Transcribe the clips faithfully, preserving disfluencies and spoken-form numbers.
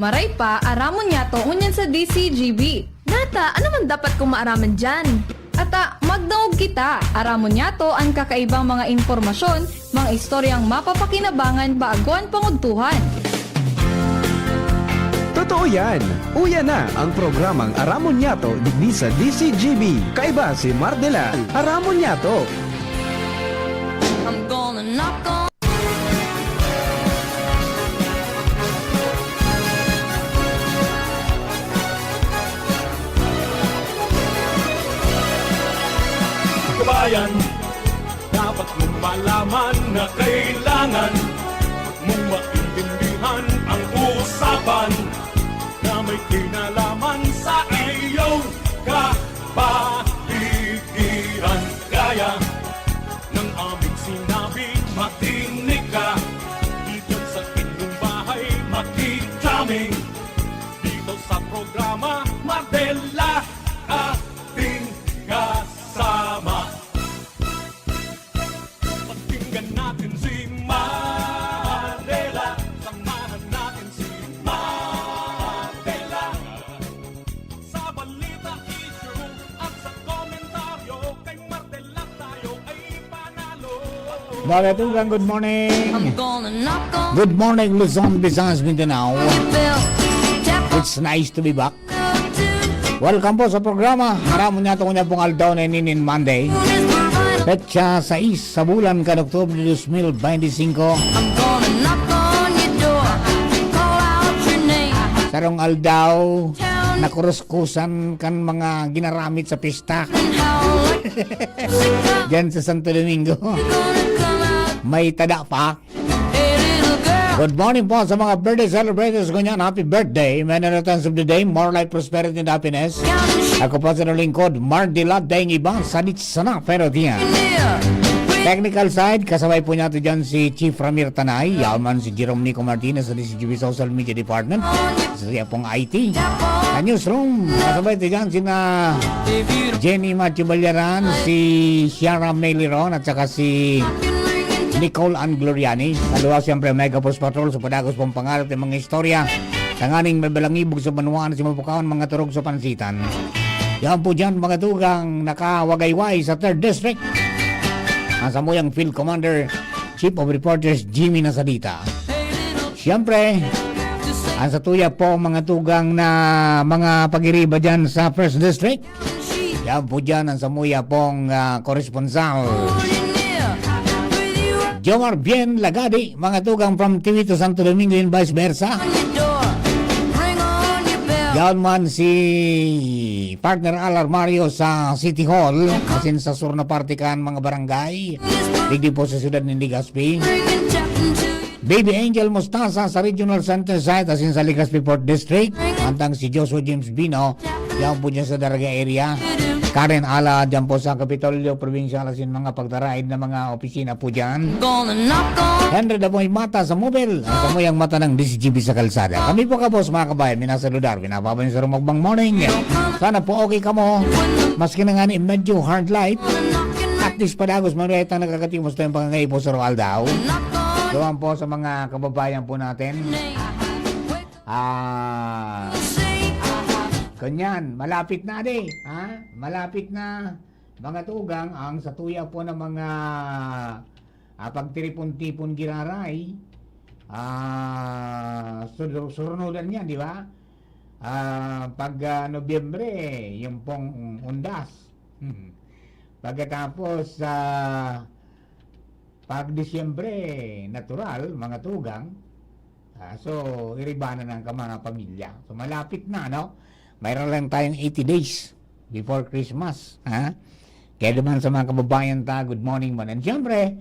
Maray pa, aramon niyato ngunyan sa D C G B. Nata, ano man dapat kong maaraman diyan? Ata, magdangog kita. Aramon niyato an kakaibang mga impormasyon, mga istoryang mapapakinabangan bago an pangudtuhan. Totoo yan! Uya na ang programang Aramon Niyato digdi sa D C G B. Kaiba si Mardela. Aramon Niyato! I'm gonna knock on Kabayan, dapat mong malaman na kailangan mong maintindihan ang usapan na may kinalaman sa iyong kapaligiran. Kaya ng aming sinabi, makinig ka. Dito sa inyong bahay, makikita kami. Dito sa programa, Mardela, ating kasama. Pakinggan natin si Mardela. Samahan natin si Mardela. Sa balita, issue, at sa komentaryo, kay Mardela tayo ay panalo. Mga katugang, good morning. I'm gonna knock on Good morning, Luzon, Visayas, Mindanao. your bell. Tap on It's nice to be back. the Welcome po sa programa. Aramon niyato ngunyan pong aldaw na ini nin Monday. Petsa sais sa bulan kan Oktubre dos mil beintisinko. I'm gonna knock on your door. Call out your name. Sarong aldaw, nakuruskusan kan mga ginaramit sa pista. And how like Diyan sa Santo Domingo. gonna come out. May tada pa. Hey, little girl. Good morning po sa mga birthday celebrators ngunyan. Happy birthday. Many returns of the day. More life, prosperity, and happiness. Counting sheep Ako po sa lingkod, Mardila Deng Iba, Sadit Sana, pero diyan. near. Technical side, kasabay po niyato dyan si Chief Ramir Tanay, yaman si Jerome Nico Martinez sa D C G B Social Media Department, sa siya pong I T. Sa newsroom, kasabay ito dyan sina Jenny Matthew Ballaran, si Ciara Meliron, at saka si Nicole Ann Gloriani. Sa luwas, siyempre, Mega Post Patrol sa padagos pong pangarap ng mga istorya. Tanganing may balangibog sa banwaan, si Mapukawan, mga turog sa pansitan. Yan po dyan, mga tugang nakawagayway sa third District. Ang samuyang Field Commander, Chief of Reporters, Jimmy Nasadita. Siyempre, ang satuya po, mga tugang na mga pag-iriba dyan sa first District. Yan po dyan ang samuya pong ah, koresponsal. Jomar Bien Lagadi, mga tugang from Tiwito, Santo Domingo, and vice versa. Yaon man si partner Al Armario sa City Hall, asin sa sur na parte kan mga barangay, digdi po sa siyudad nin Legazpi. Baby Angel Mostaza sa Regional Center Site, asin sa Legazpi Port District. Antang si Joshua James Bino, yaon po dyan sa Daraga area. Karen Ala, dyan po sa Kapitolyo, Probinsyal, asin mga pagtaraid na mga opisina po dyan. Henry Daboy Mata sa Mobile, ang samuyang mata ng D C G B sa kalsada. Kami po, kabos, mga kabayan, minasaludar, minapapanyo sa rumagbang morning. Sana po okay kamo. Maski na nga ni medyo hard life, at least padagos, manuya itang nagkakatimos tayong pangangaipo sa aldaw. Doon po sa mga kababayan po natin. Ah, kanyan, malapit na, ade, ha? Malapit na, mga tugang, ang satuya po ng mga ah, pagtiripon-tipon giraray. Ah, sur- surunudan niya, di ba? Ah, pag ah, Nobyembre, yung pong undas. Hmm. Pagkatapos, ah, pag Disyembre, natural, mga tugang. Ah, so, iribanan ang ka mga pamilya. So, malapit na, no? Mayroon lang tayong eighty days before Christmas, ha? Kaya naman sa mga kababayan ta, good morning man. And siyempre,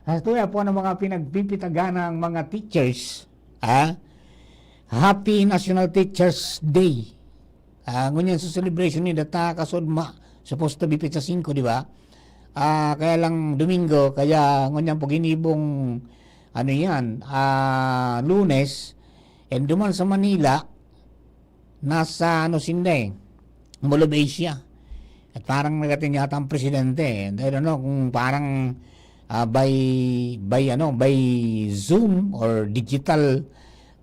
sa tuya po ng mga pinagpipitagana ang mga teachers, ha? Happy National Teachers Day. Ah, ngunyan sa celebration ni data kasod ma, supposed to be petsa singko, di ba? Ah, kaya lang Domingo, kaya ngunyan po ginibong, ano yan, ah, Lunes, and duman sa Manila, nasa, ano, sinda eh, Mall of Asia. At parang nag-attend yata ang presidente eh. And I don't know kung parang ah, by, by, ano, by Zoom or digital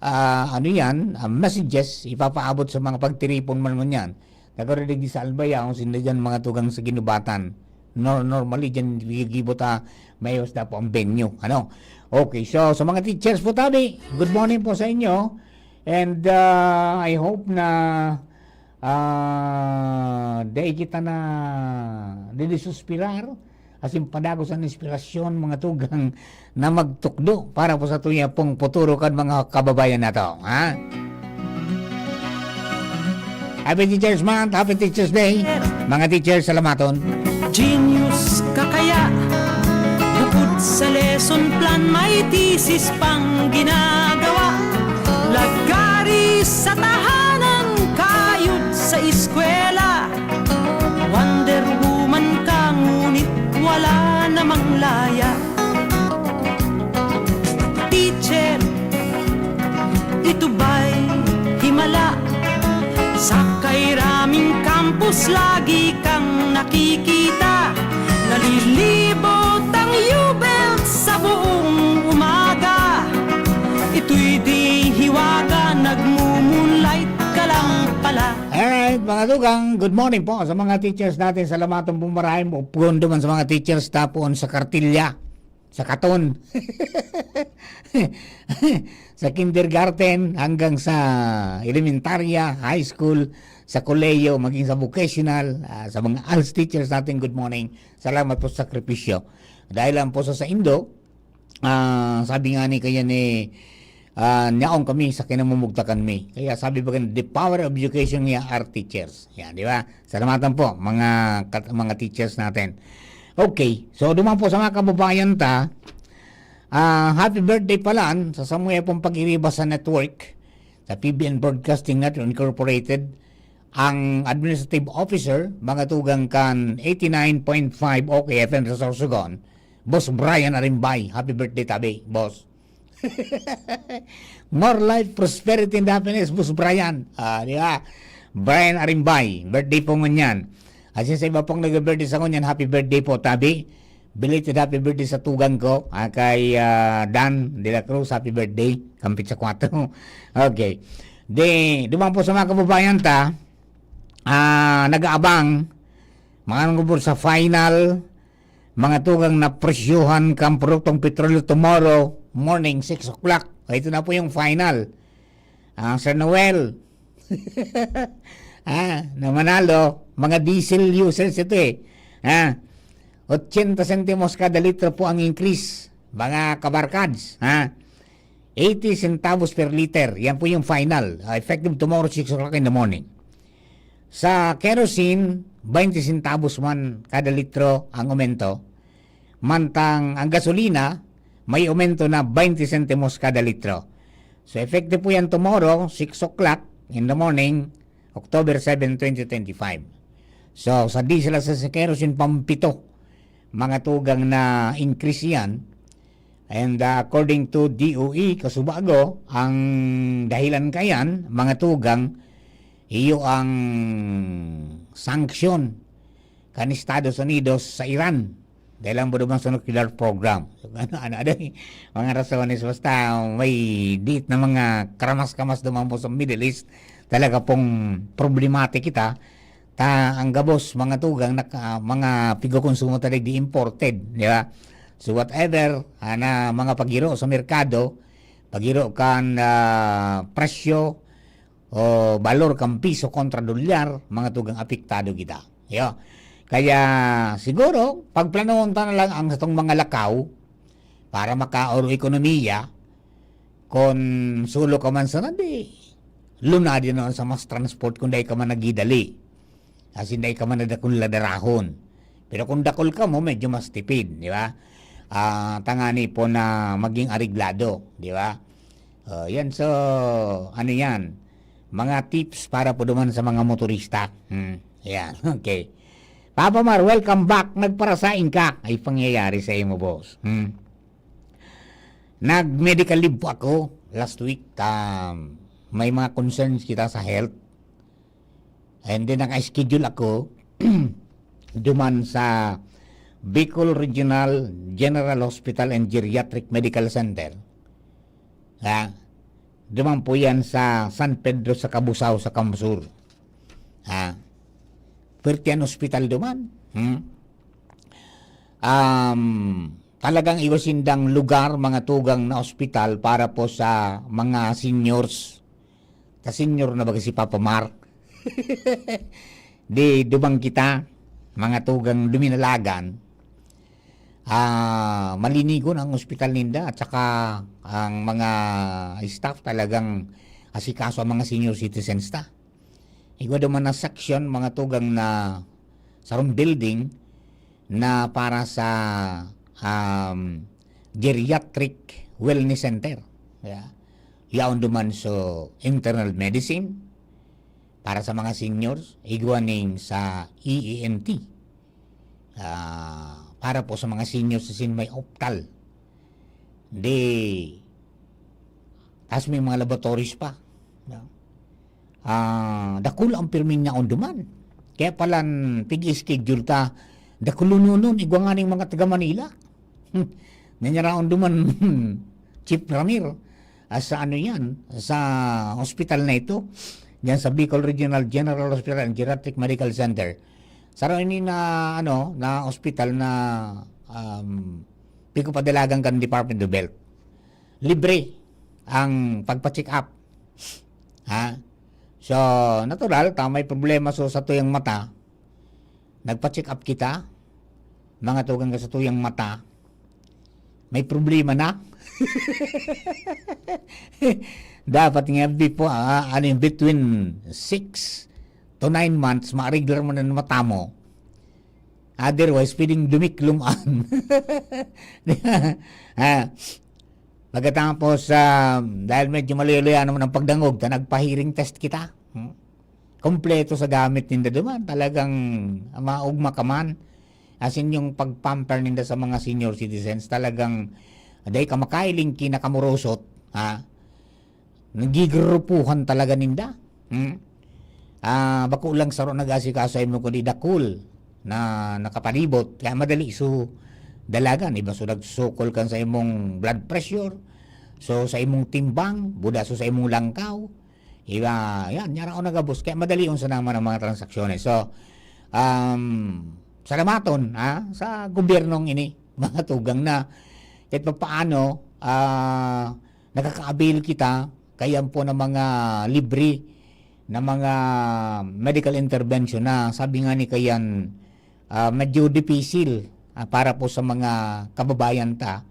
ah, ano yan, ah, messages, ipapaabot sa mga pagtiripon man ngunyan. Nagkarinig di sa Albay, ah, kung sino dyan mga tugang sa ginubatan. Nor-, normally, dyan gigibo ta, may hosda po ang venue. Ano? Okay, so sa mga teachers po, tabi, good morning po sa inyo. And, ah, I hope na, ah, dai kita na didisuspirar, asin padagos an inspirasyon, mga tugang, na magtukdo para po sa tuya pong futuro kan mga kababayan nato, ha? Happy Teachers Month, Happy Teachers Day, mga teachers, salamaton. Genius ka kaya? Bukod sa lesson plan, may thesis pang ginagawa. Lagari sa tahanan, kayod sa eskwela. Wonder Woman ka, ngunit wala namang laya. Teacher, ito ba'y himala? Sa kairaming campus, lagi kang nakikita. Nalilibot ang U-belt sa buong umaga. Ito'y di hiwaga, nagmo-moonlight ka lang pala. Alright, mga tugang, good morning po sa mga teachers natin. Salamaton po, maray, upgon duman sa mga teachers ta poon sa Cartilla, sa Katon. Sa kindergarten hanggang sa elementarya, high school, sa kolehiyo, maging sa vocational, ah, sa mga als teachers natin, good morning. Salamat po sa sakripisyo. Dahil lang po sa saindo, ah, sabi nga ni kaya ni, ah, "Nyaon kami sa kinamumugtakan mi." Kaya sabi ba, "The power of education niya are teachers." Yan, di ba? Salamatan po, mga kat-, mga teachers natin. Okay, so duman po sa mga kababayan ta, ah, happy birthday pala sa samuya pong pag-iriba sa network, sa P B N Broadcasting Network Incorporated, ang administrative officer, mga tugang kan eighty-nine point five O K F M sa Sorsogon, Boss Brian Arimbay. Happy birthday, tabi, boss. More life, prosperity, and happiness, Boss Brian. Ah, di ba? Brian Arimbay, birthday po ngunyan. At sa iba pong nag-birthday sa ngunyan, happy birthday po, tabi. Belated happy birthday sa tugang ko, ah, kay, ah, Dan de la Cruz, happy birthday, kampit sa kwatro. Okay. Di, duman po sa mga kababayan ta, ah, nag-aabang, mga nagubor sa final, mga tugang na presyohan kang produktong petrolyo tomorrow morning, six o'clock. Ito na po yung final. Ah, Sir Noel, ah, na manalo, mga diesel users ito eh. Ah, ochenta sentimos kada litro po ang increase, mga kabarkads, ha? Eighty centavos per liter, yan po yung final. Ah, effective tomorrow, six o'clock in the morning. Sa kerosene, baynte centavos man kada litro ang aumento. Mantang ang gasolina, may aumento na baynte sentimos kada litro. So, effective po yan tomorrow, six o'clock in the morning, October seven, twenty twenty-five. So, sa diesel at sa kerosene, pampito, mga tugang na increase yan. And, ah, according to D O E, Kasubago, ang dahilan kayan, mga tugang, iyo ang sanction kan Estados Unidos sa Iran. Dahil ang duman sa nuclear program. So, ano, ano, ano, mga rasones, basta may dit na mga karamas-kamas duman po sa Middle East, talaga pong problematic kita. Ta, ang gabos, mga tugang, naka-, mga pigkokonsumo talaga di imported, di ba? So, whatever, ah, na mga pagiro sa merkado, pagiro kan, ah, presyo o balor kan piso kontra dolyar, mga tugang, apektado kita. Yo. Kaya, siguro, pagplanuhon ta na lang ang satong mga lakaw para makaoro ekonomiya, kun sulo ka man sana, di, lunadi na sa mass transport kun dai ka man nagidali. As in, dai ka man na dakul na darahon. Pero kung dakul ka mo, medyo mas tipid, di ba? Ah, tangani po na maging areglado, di ba? Oh, yan. So, ano yan? Mga tips para po duman sa mga motorista. Hmm, yan. Okay. Papa Mar, welcome back. Nagparasain ka. Ay pangyayari sa imo, boss. Hmm. Nag-medical leave po ako last week. Um, may mga concerns kita sa health. And then, naka-schedule ako duman sa Bicol Regional General Hospital and Geriatric Medical Center. Ha? Duman po yan sa San Pedro sa Cabusao, sa Camsur. Ha? Pwerte an ospital duman. Hmm? Um, talagang iwas sindang lugar, mga tugang na ospital para po sa mga seniors. Sa senior na baga si Papa Mark. Di duman kita, mga tugang duminalagan. Ah, malinigon ang ospital ninda at saka ang mga staff talagang asikaso ang mga senior citizens ta. Igwa duman na section, mga tugang na sarong building na para sa, um, geriatric wellness center. Yeah. Yaon duman so internal medicine para sa mga seniors, igwa ning sa E E N T. Ah, para po sa mga seniors na sin may optal. Di, tas may mga laboratories pa. No? Ah, dakul ang pirming yaon duman. Kaya palan pig-schedule ta, dakulonon, igwa nga ning mga taga Manila. Hmm. Nanyaraon duman, Chief Ramir, ah, sa ano yan, sa hospital na ito, yan sa Bicol Regional General Hospital and Geriatric Medical Center. Saro ini na, ano, na hospital na, um, pigpapadalagan kan Department of Health. Libre ang pagpa-check up. Ha? So, natural, ta may problema so sa tuyang mata. Nagpa-check up kita. Mga tugang ka sa tuyang mata. May problema na. Dapat nga before, ah, ano yung between six to nine months, ma-regular mo na ang mata mo. Otherwise, pwedeng dumiklom an. Ah, pagkatapos, ah, dahil medyo maluya-luya naman ang pagdangog, ta nagpa-hearing test kita. Hmm? Kompleto sa gamit ninda duman. Talagang maugma ka man. As in, yung pag-pamper ninda sa mga senior citizens, talagang dai ka makailing kinakamurosot, ha? Nagigrupuhan talaga ninda. Hmm? Ah, bako lang saro nag-asikaso sa imo, kundi dakul na nakapalibot. Kaya madali so dalagan. Iba so nagsukol kan sa imong blood pressure, so sa imong timbang, buda so sa imong langkaw. Iba, yan, yan ako nagabos. Kaya madali yung sa naman ang mga transaksyones. So, um, salamaton, ha, sa gobyernong ini, mga tugang na kahit pa paano, ah, nakaka-avail kita, kaya po ng mga libre na mga medical intervention na sabi nga ni Kayan, ah, medyo dipisil, ah, para po sa mga kababayan ta,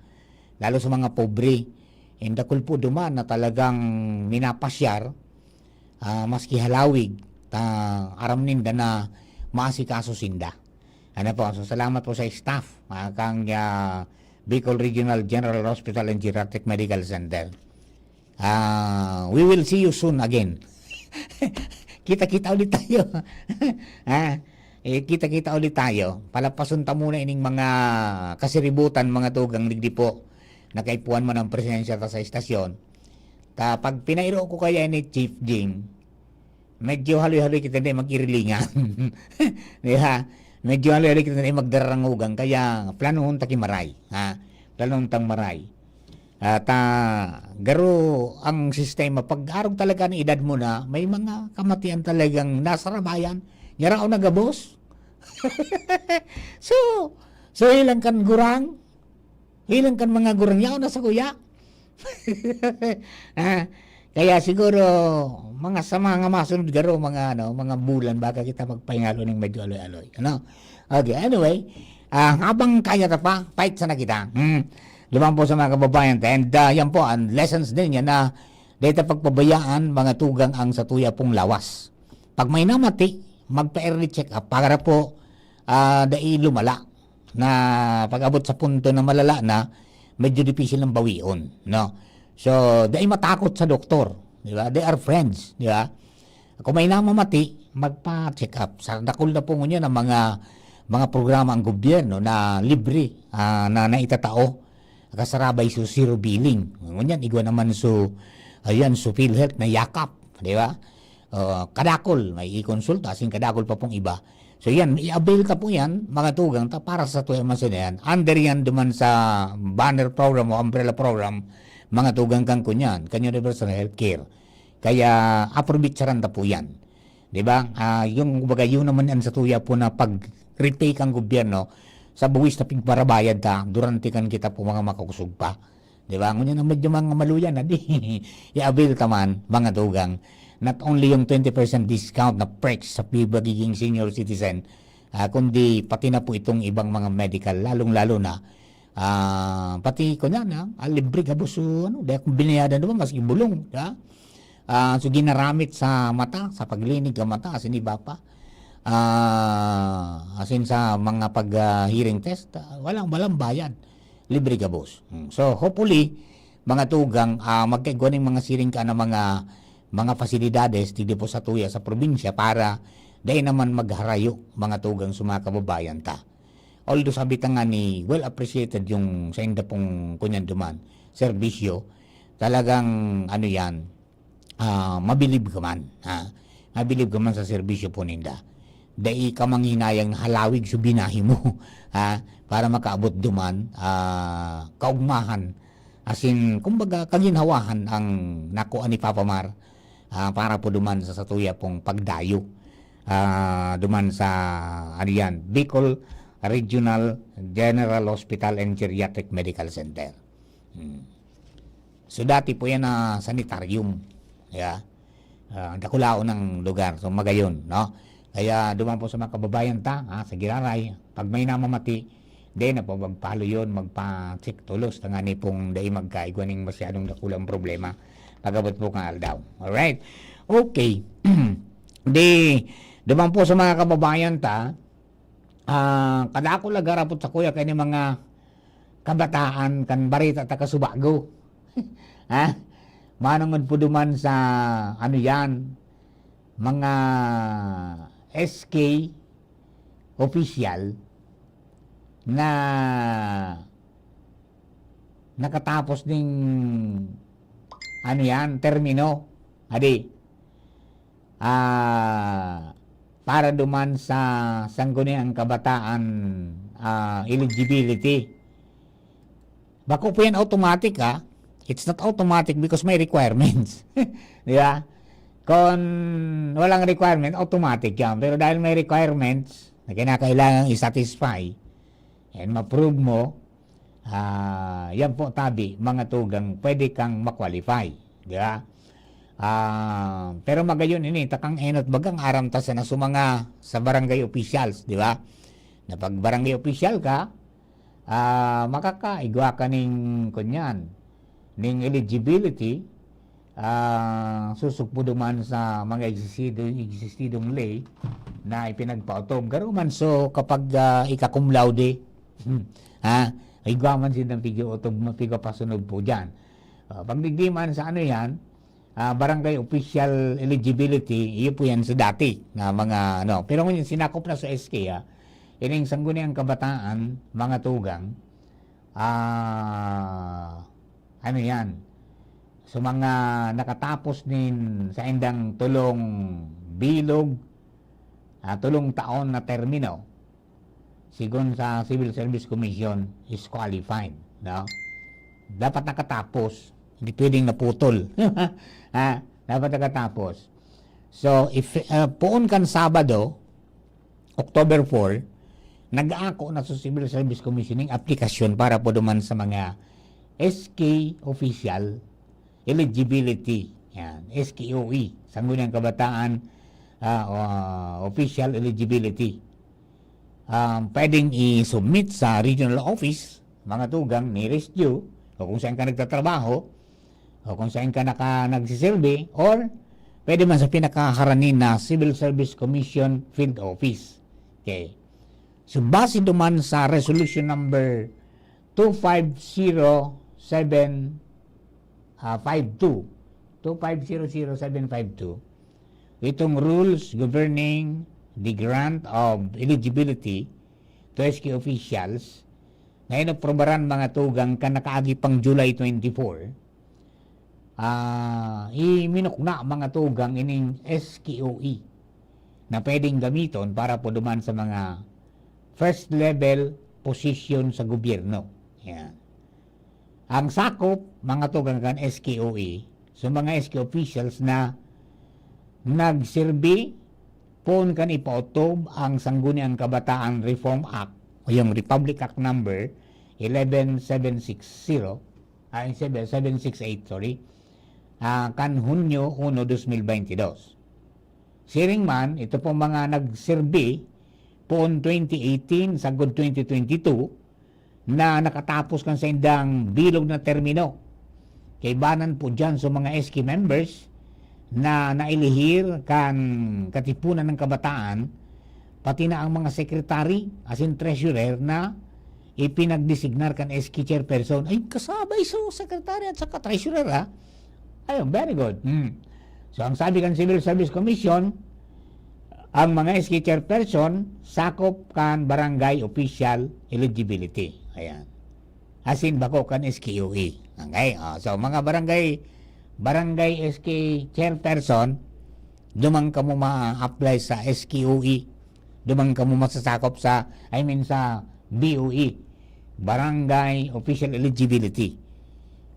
lalo sa mga pobre. And dakul po duman na talagang minapasyar, ah, maski halawig, ta aram ninda na maasikaso sinda. Ano po, so salamat po sa staff, ah, kang, ah, Bicol Regional General Hospital and Geriatric Medical Center. Ah, we will see you soon again. Kita-kita ulit tayo. Ha? Eh, kita-kita ulit tayo. Palapason ta muna ining mga kasiributan, mga tugang, digdi po. Nakaipuhan man ang presensya ta sa estasyon. Ta, pag pinairo ko kaya ni Chief Jing, medyo haloy-haloy kita na mag-irilingan. Di ba? Medyo haloy-haloy kita na magdararangugan. Kaya, planohon ta ki maray. Ha? Planohon tang maray. At, ah, garo ang sistema, pag arog talaga ng edad mo na, may mga kamatian talagang nasarabayan. Yara o nagabos. So, so hilang kan gurang, hilang kan mga gurang, yaon na sa kuya. Ah, kaya siguro, mga sa mga masunod garo, mga ano, mga bulan, baka kita magpahingalo ng medyo aloy-aloy. Ano? Okay, anyway, ah, habang kaya ta pa, fight sana kita. Hmm. Lumang po sa mga kababayan ta. And, ah, yan po, ang lessons din yan na dahil ta pagpabayaan, mga tugang ang satuya pong lawas. Pag may namati, magpa-early check-up para po, ah, dai lumala na pag-abot sa punto na malala na, medyo dipisil ang bawion, no? So, dai matakot sa doktor, di ba? They are friends, di ba? Kung may namamati, magpa-check up. Sa dakul na po ngunyan ang mga, mga programa ang gobyerno na libre, ah, na naitatao. Kasarabay so zero billing. Ngunyan, igwa naman so, ayan, so PhilHealth na yakap, di ba? Ah, kadakol, may ikonsulta, asin kadakol pa pong iba. So yan, i-avail ta po yan, mga tugang ta, para sa tuya man sila yan. Under yan duman sa banner program o umbrella program, mga tugang kang kunyan, kan universal healthcare. Kaya, aprobitsaran ta po yan. Di ba? Ah, yung, kumbaga, yun naman ang sa tuya po na pag-repay kang gobyerno sa buwis na pigparabayad ta, durante kan kita po mga makakusog pa. Di ba? Ngunyan ang medyo mga maluyan na di, i-avail ta man, mga tugang. Not only yung twenty percent discount na perks sa pagiging senior citizen, ah, kundi pati na po itong ibang mga medical, lalong-lalo na, ah, pati ko na, na, ah, libre gabos, so, ano, di akong binayadan naman, maski bulong, di ba? Ah, so, ginaramit sa mata, sa paglinig ka mata, asin iba pa. Ah, asin sa mga pag, ah, hearing test, ah, walang, walang bayad. Libre gabos. Hmm. So, hopefully, mga tugang, ah, magkaigwa ning mga siring ka na mga, mga pasilidades, digdi po sa tuya sa probinsya para dai naman magharayo, mga tugang, sa mga kababayan ta. Although sabi ta nga ni, well appreciated yung sa inda pong kunyan duman, serbisyo, talagang ano yan, ah, mabilib ka man, ha? Mabilib ka man sa serbisyo po ninda. Dai ka manghinayang na halawig sa binahi mo, ha? Para makaabot duman, ah, kaugmahan. Asin, kumbaga, kaginhawahan ang nakuha ni Papa Mar, ah, para po duman sa satuya pong pagdayo. Ah, duman sa, ano yan, Bicol Regional General Hospital and Geriatric Medical Center. Hmm. So, dati po yan na sanitarium. Yeah. Ah, dakulaon ng lugar. So, magayon, no? Kaya duman po sa mga kababayan ta, ha, sa Giraray, pag may namamati, di na po magpahaloyon, magpa-check tulos, tangani pong dai magkaigwa ning masyadong dakulang problema. Pag-abot po kang aldaw. Alright? Okay. Di, duman po sa mga kababayan ta, ah, kadako la garapot sa kuya kay ni mga kabataan kan bareta ta kasubago. Ha? Manongod po duman sa, ano yan, mga S K official na nakatapos ning, ano yan, termino. Adi, ah, para duman sa Sangguniang Kabataan, ah, eligibility. Bako po yan automatic, ha? It's not automatic because may requirements. Di ba? Kung walang requirement, automatic yan. Pero dahil may requirements na kinakailangan i-satisfy, and ma-prove mo, ah, yan po, tabi, mga tugang, pwede kang ma-qualify. Di ba? Ah, pero magayon ini, takang enot bagang aram ta sana sa mga, sa barangay officials, di ba? Na pag barangay official ka, ah, makakaigwa ka ning, kunyan, ning eligibility, ah, susugpo duman sa mga existido-, existidong ley na ipinagpaotob. Garo man, so, kapag, ah, ika cum laude, ha, igwa man siya ng pig-uotob, pigpapasunog po dyan. Ah, pag digdi man sa ano yan, ah, barangay official eligibility, iyo po yan sa dati na mga ano. Pero ngayon, sinakop na sa S K, ah. Ining Sangguniang Kabataan, mga tugang, ah, ano yan, sa mga nakatapos nin sa indang tulong bilog, ah, tulong taon na termino, sigon sa Civil Service Commission, is qualified, no? Dapat nakatapos, hindi pwedeng naputol. Ha? Dapat nakatapos. So, if, ah, poon kan Sabado, October four, nag-aako na sa Civil Service Commission ning aplikasyon para po duman sa mga S K official eligibility. Yan, S K O E, Sangguniang Kabataan, ah, o, ah, official eligibility. Um, pwedeng i-submit sa regional office, mga tugang, nearest you, o kung saan ka nagtatrabaho, o kung saan ka naka-, nagsisilbi, or pwede man sa pinakaharani na Civil Service Commission Field Office. Okay. So, base duman sa resolution number two five zero seven, ah, five two, two five zero zero seven five two, itong rules governing the grant of eligibility to S K officials na inaprubaran, mga tugang, kan nakaagi pang July twenty-four, ah, iminukna, mga tugang, ining S K O E na pwedeng gamiton para po duman sa mga first level position sa gobyerno. Yan. Ang sakop, mga tugang kan S K O E, so mga S K officials na nagserbi poon kan ipautob ang Sangguniang Kabataan Reform Act o yung Republic Act number eleven seven six zero, ay, seven, seven six eight, sorry, ah, kan Hunyo uno, dos mil baynte dos. Siring man, ito pong mga nagserbi poon twenty eighteen sagod twenty twenty-two na nakatapos kan saindang bilog na termino. Kaibanan po diyan sa mga S K members na nailihir kan Katipunan ng Kabataan, pati na ang mga secretary, as in treasurer, na ipinagdesignar kan S K chairperson. Ay, kasabay sa secretary at saka treasurer, ha? Ayun, very good. Hmm. So, ang sabi kan Civil Service Commission, ang mga S K chairperson, sakop kan barangay official eligibility. Ayan. As in, bako kan S K O E. Okay? Ah, so, mga barangay, barangay S K chairperson, duman kamo ma-apply sa S K O E. Duman kamo masasakop sa, I mean, sa B O E, Barangay Official Eligibility.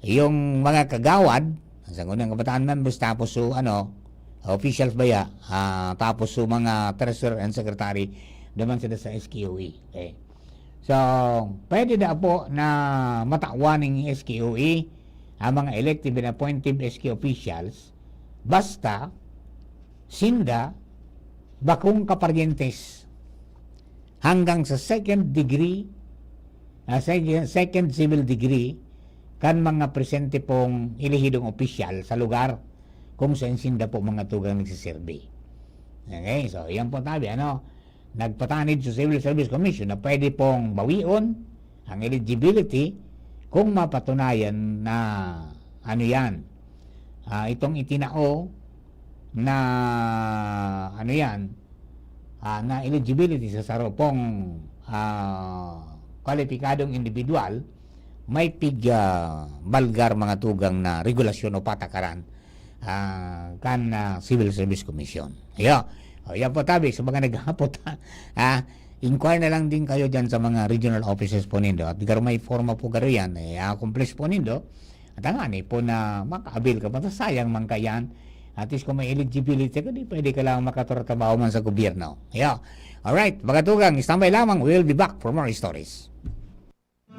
Yung mga kagawad, ang Sangguniang Kabataan members, tapos so, ano, officials ba ya? Ah, tapos so mga treasurer and secretary, duman sila sa S K O E. Okay. So, pwede na po na matawan ng S K O E ang mga elective and appointive S K officials, basta sinda bakong kaparyentes hanggang sa second degree, ah, second, second civil degree kan mga presente pong elehidong opisyal sa lugar kung saan sinda po mga tugang nagsiserbi. Okay, so yan po tabi, ano, nagpatanid sa Civil Service Commission na pwede pong bawion ang eligibility kung mapatunayan na, ano yan, ah, itong itinao na, ano yan, ah, na eligibility sa sarong pong, ah, kwalipikadong individual, may pig, ah, balgar mga tugang na regulasyon o patakaran, ah, kan, ah, Civil Service Commission. Ayo. O, yan po, tabi, sa mga naghapot, ha? Ah, inquire na lang din kayo dyan sa mga regional offices po nindo. At garo may forma po garo yan, eh, accomplish po nindo. At ang ani po na maka-avail ka pa, sayang man kayan. At least kung may eligibility ka, di pwede ka lang makatrabaho man sa gobyerno. Ayo. Alright, mga tugang, standby lamang. We'll be back for more stories.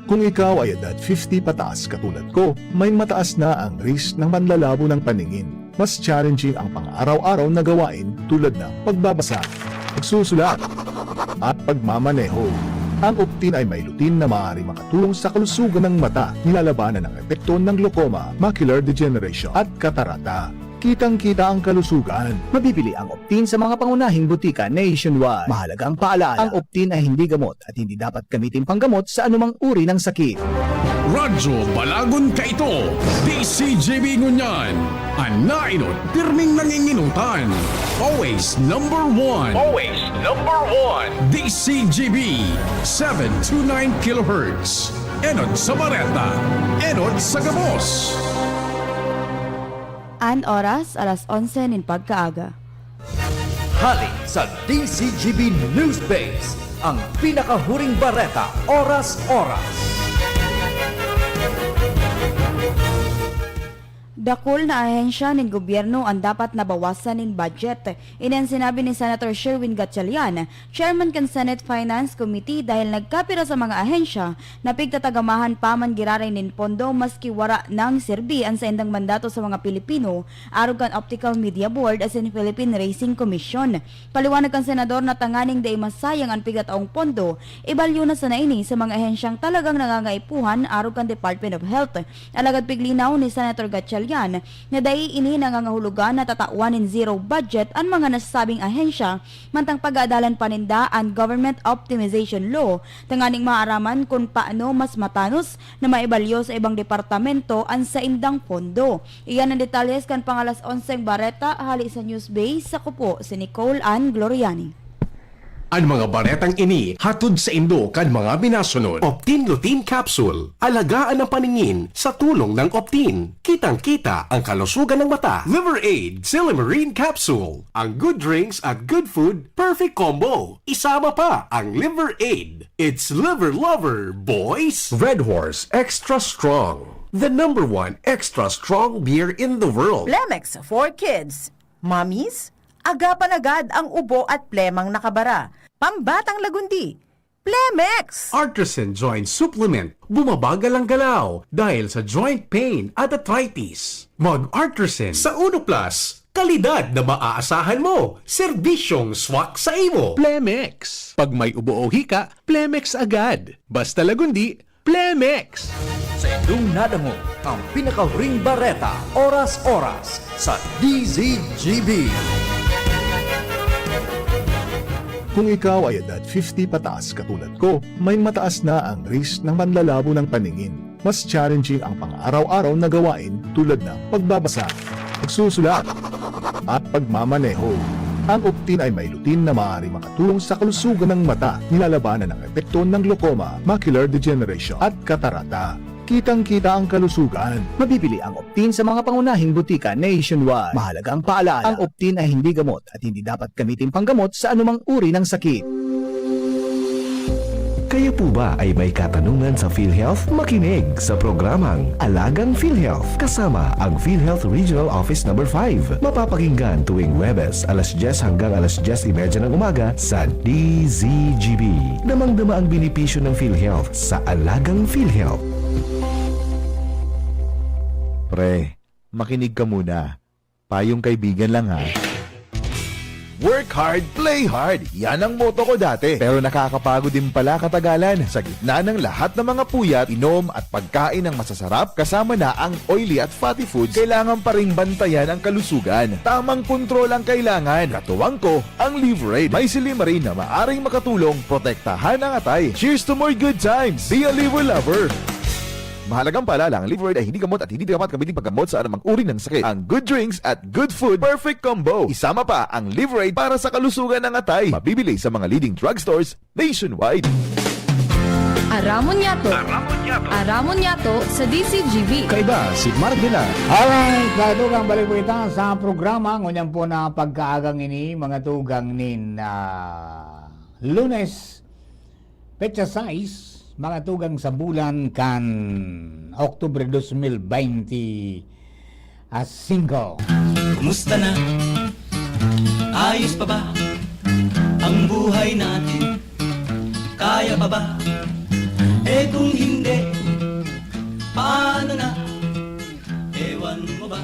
Kung ikaw ay edad fifty pataas katulad ko, may mataas na ang risk ng panlalabo ng paningin. Mas challenging ang pang-araw-araw na gawain tulad ng pagbabasa, pagsusulat, at pagmamaneho. Ang Optin ay may lutein na maaaring makatulong sa kalusugan ng mata, nilalabanan ang epekto ng glaucoma, macular degeneration, at katarata. Kitang-kita ang kalusugan. Mabibili ang Optin sa mga pangunahing butika nationwide. Mahalagang paalala, ang Optin ay hindi gamot at hindi dapat gamitin panggamot sa anumang uri ng sakit. Radyo Balagon kaito, D C G B ngunyan. An naenot, pirming nanginginutan. Always number one. Always number one. D C G B, seven two nine kilohertz. Enot sa Bareta, enot sa gabos. An oras, alas onse nin pagkaaga. Hali sa D C G B News Base, ang pinakahuring bareta, oras-oras. Dakul na ahensya nin gobyerno an dapat na bawasan nin budget. Ini an sinabi ni Senator Sherwin Gatchalian, chairman kan Senate Finance Committee, dahil nagkapira sa mga ahensya na pigtatagamahan pa man giraray nin pondo maski wara nang serbi an saindang mandato sa mga Pilipino, arog kan Optical Media Board asin Philippine Racing Commission. Paliwanag kan senador na tanganing dai masayang an pigataong pondo, ibalyo na sana ini sa mga ahensyang talagang nangangaipuhan arog kan Department of Health. Alagad piglinaw ni Senator Gatchalian na dai ini nangangahulugan na tatawan nin zero budget an mga nasasabing ahensya, mantang pag-aadalan pa ninda an Government Optimization Law tanganing maaraman kun paano mas matanos na maibalyo sa ibang departamento an saindang pondo. Iyan an detalye kan pang-alas onseng bareta hali sa News Base. Ako po si Nicole Ann Gloriani. An mga baretang ini hatod saindo kan mga minasunod. Optin Lutein Capsule. Alagaan ang paningin sa tulong ng Optin. Kitang-kita ang kalusugan ng mata. Liver Aid Silymarin Capsule. Ang good drinks at good food, perfect combo. Isama pa ang Liver Aid. It's Liver Lover, boys! Red Horse Extra Strong. The number one extra strong beer in the world. Plemex for kids. Mommies, agapan agad ang ubo at plemang nakabara. Pambatang lagundi. Plemex! Artisan Joint Supplement. Bumabagal ang galaw dahil sa joint pain at arthritis. Mag-Artisan. Sa Uno Plus, kalidad na maaasahan mo. Serbisyong swak sa imo. Plemex. Pag may ubo o hika, Plemex agad. Basta lagundi, Plemex! Sa indong nadangog ang pinakahuring bareta, oras-oras, sa D Z G B. Kung ikaw ay edad fifty pataas katulad ko, may mataas na ang risk ng panlalabo ng paningin. Mas challenging ang pang-araw-araw na gawain tulad ng pagbabasa, pagsusulat, at pagmamaneho. Ang Optin ay may lutein na maaaring makatulong sa kalusugan ng mata, nilalabanan ang epekto ng glaucoma, macular degeneration, at katarata. Kitang-kita ang kalusugan. Mabibili ang Optin sa mga pangunahing butika nationwide. Mahalaga ang paalaala. Ang Optin ay hindi gamot at hindi dapat gamitin panggamot sa anumang uri ng sakit. Kayo po ba ay may katanungan sa PhilHealth? Makinig sa programang Alagang PhilHealth kasama ang PhilHealth Regional Office Number five. Mapapakinggan tuwing Huwebes, alas dyes hanggang alas dyes y media ng umaga sa D Z G B. Damang-dama ang benepisyo ng PhilHealth sa Alagang PhilHealth. Pre, makinig ka muna. Payong kaibigan lang, ha. Work hard, play hard. Yan ang motto ko dati. Pero nakakapagod din pala katagalan. Sa gitna ng lahat ng mga puyat, inom at pagkain ng masasarap, kasama na ang oily at fatty foods, kailangan pa ring bantayan ang kalusugan. Tamang kontrol ang kailangan. Katuwang ko, ang Liver Aid. May silymarin na maaring makatulong protektahan ang atay. Cheers to more good times! Be a Liver Lover! Mahalagang paalala, ang Liver Aid ay hindi gamot at hindi dapat gamitin paggamot sa anumang uri ng sakit. Ang good drinks at good food, perfect combo. Isama pa ang Liver Aid para sa kalusugan ng atay. Mabibili sa mga leading drugstores nationwide. Aramon Yato. Aramon Yato. Aramon Yato sa D Z G B. Kaiba si Mark Villar. Alright, mga tugang, balik po kita sa programa. Ngunyan po na pagkaagang ini, mga tugang, nin, ah, Lunes, petsa sais, mga tugang, sa bulan kan Oktubre dos mil baynte singko. Kumusta na? Ayos pa ba ang buhay natin? Kaya pa ba? Eh, kung hindi, paano na? Ewan mo ba?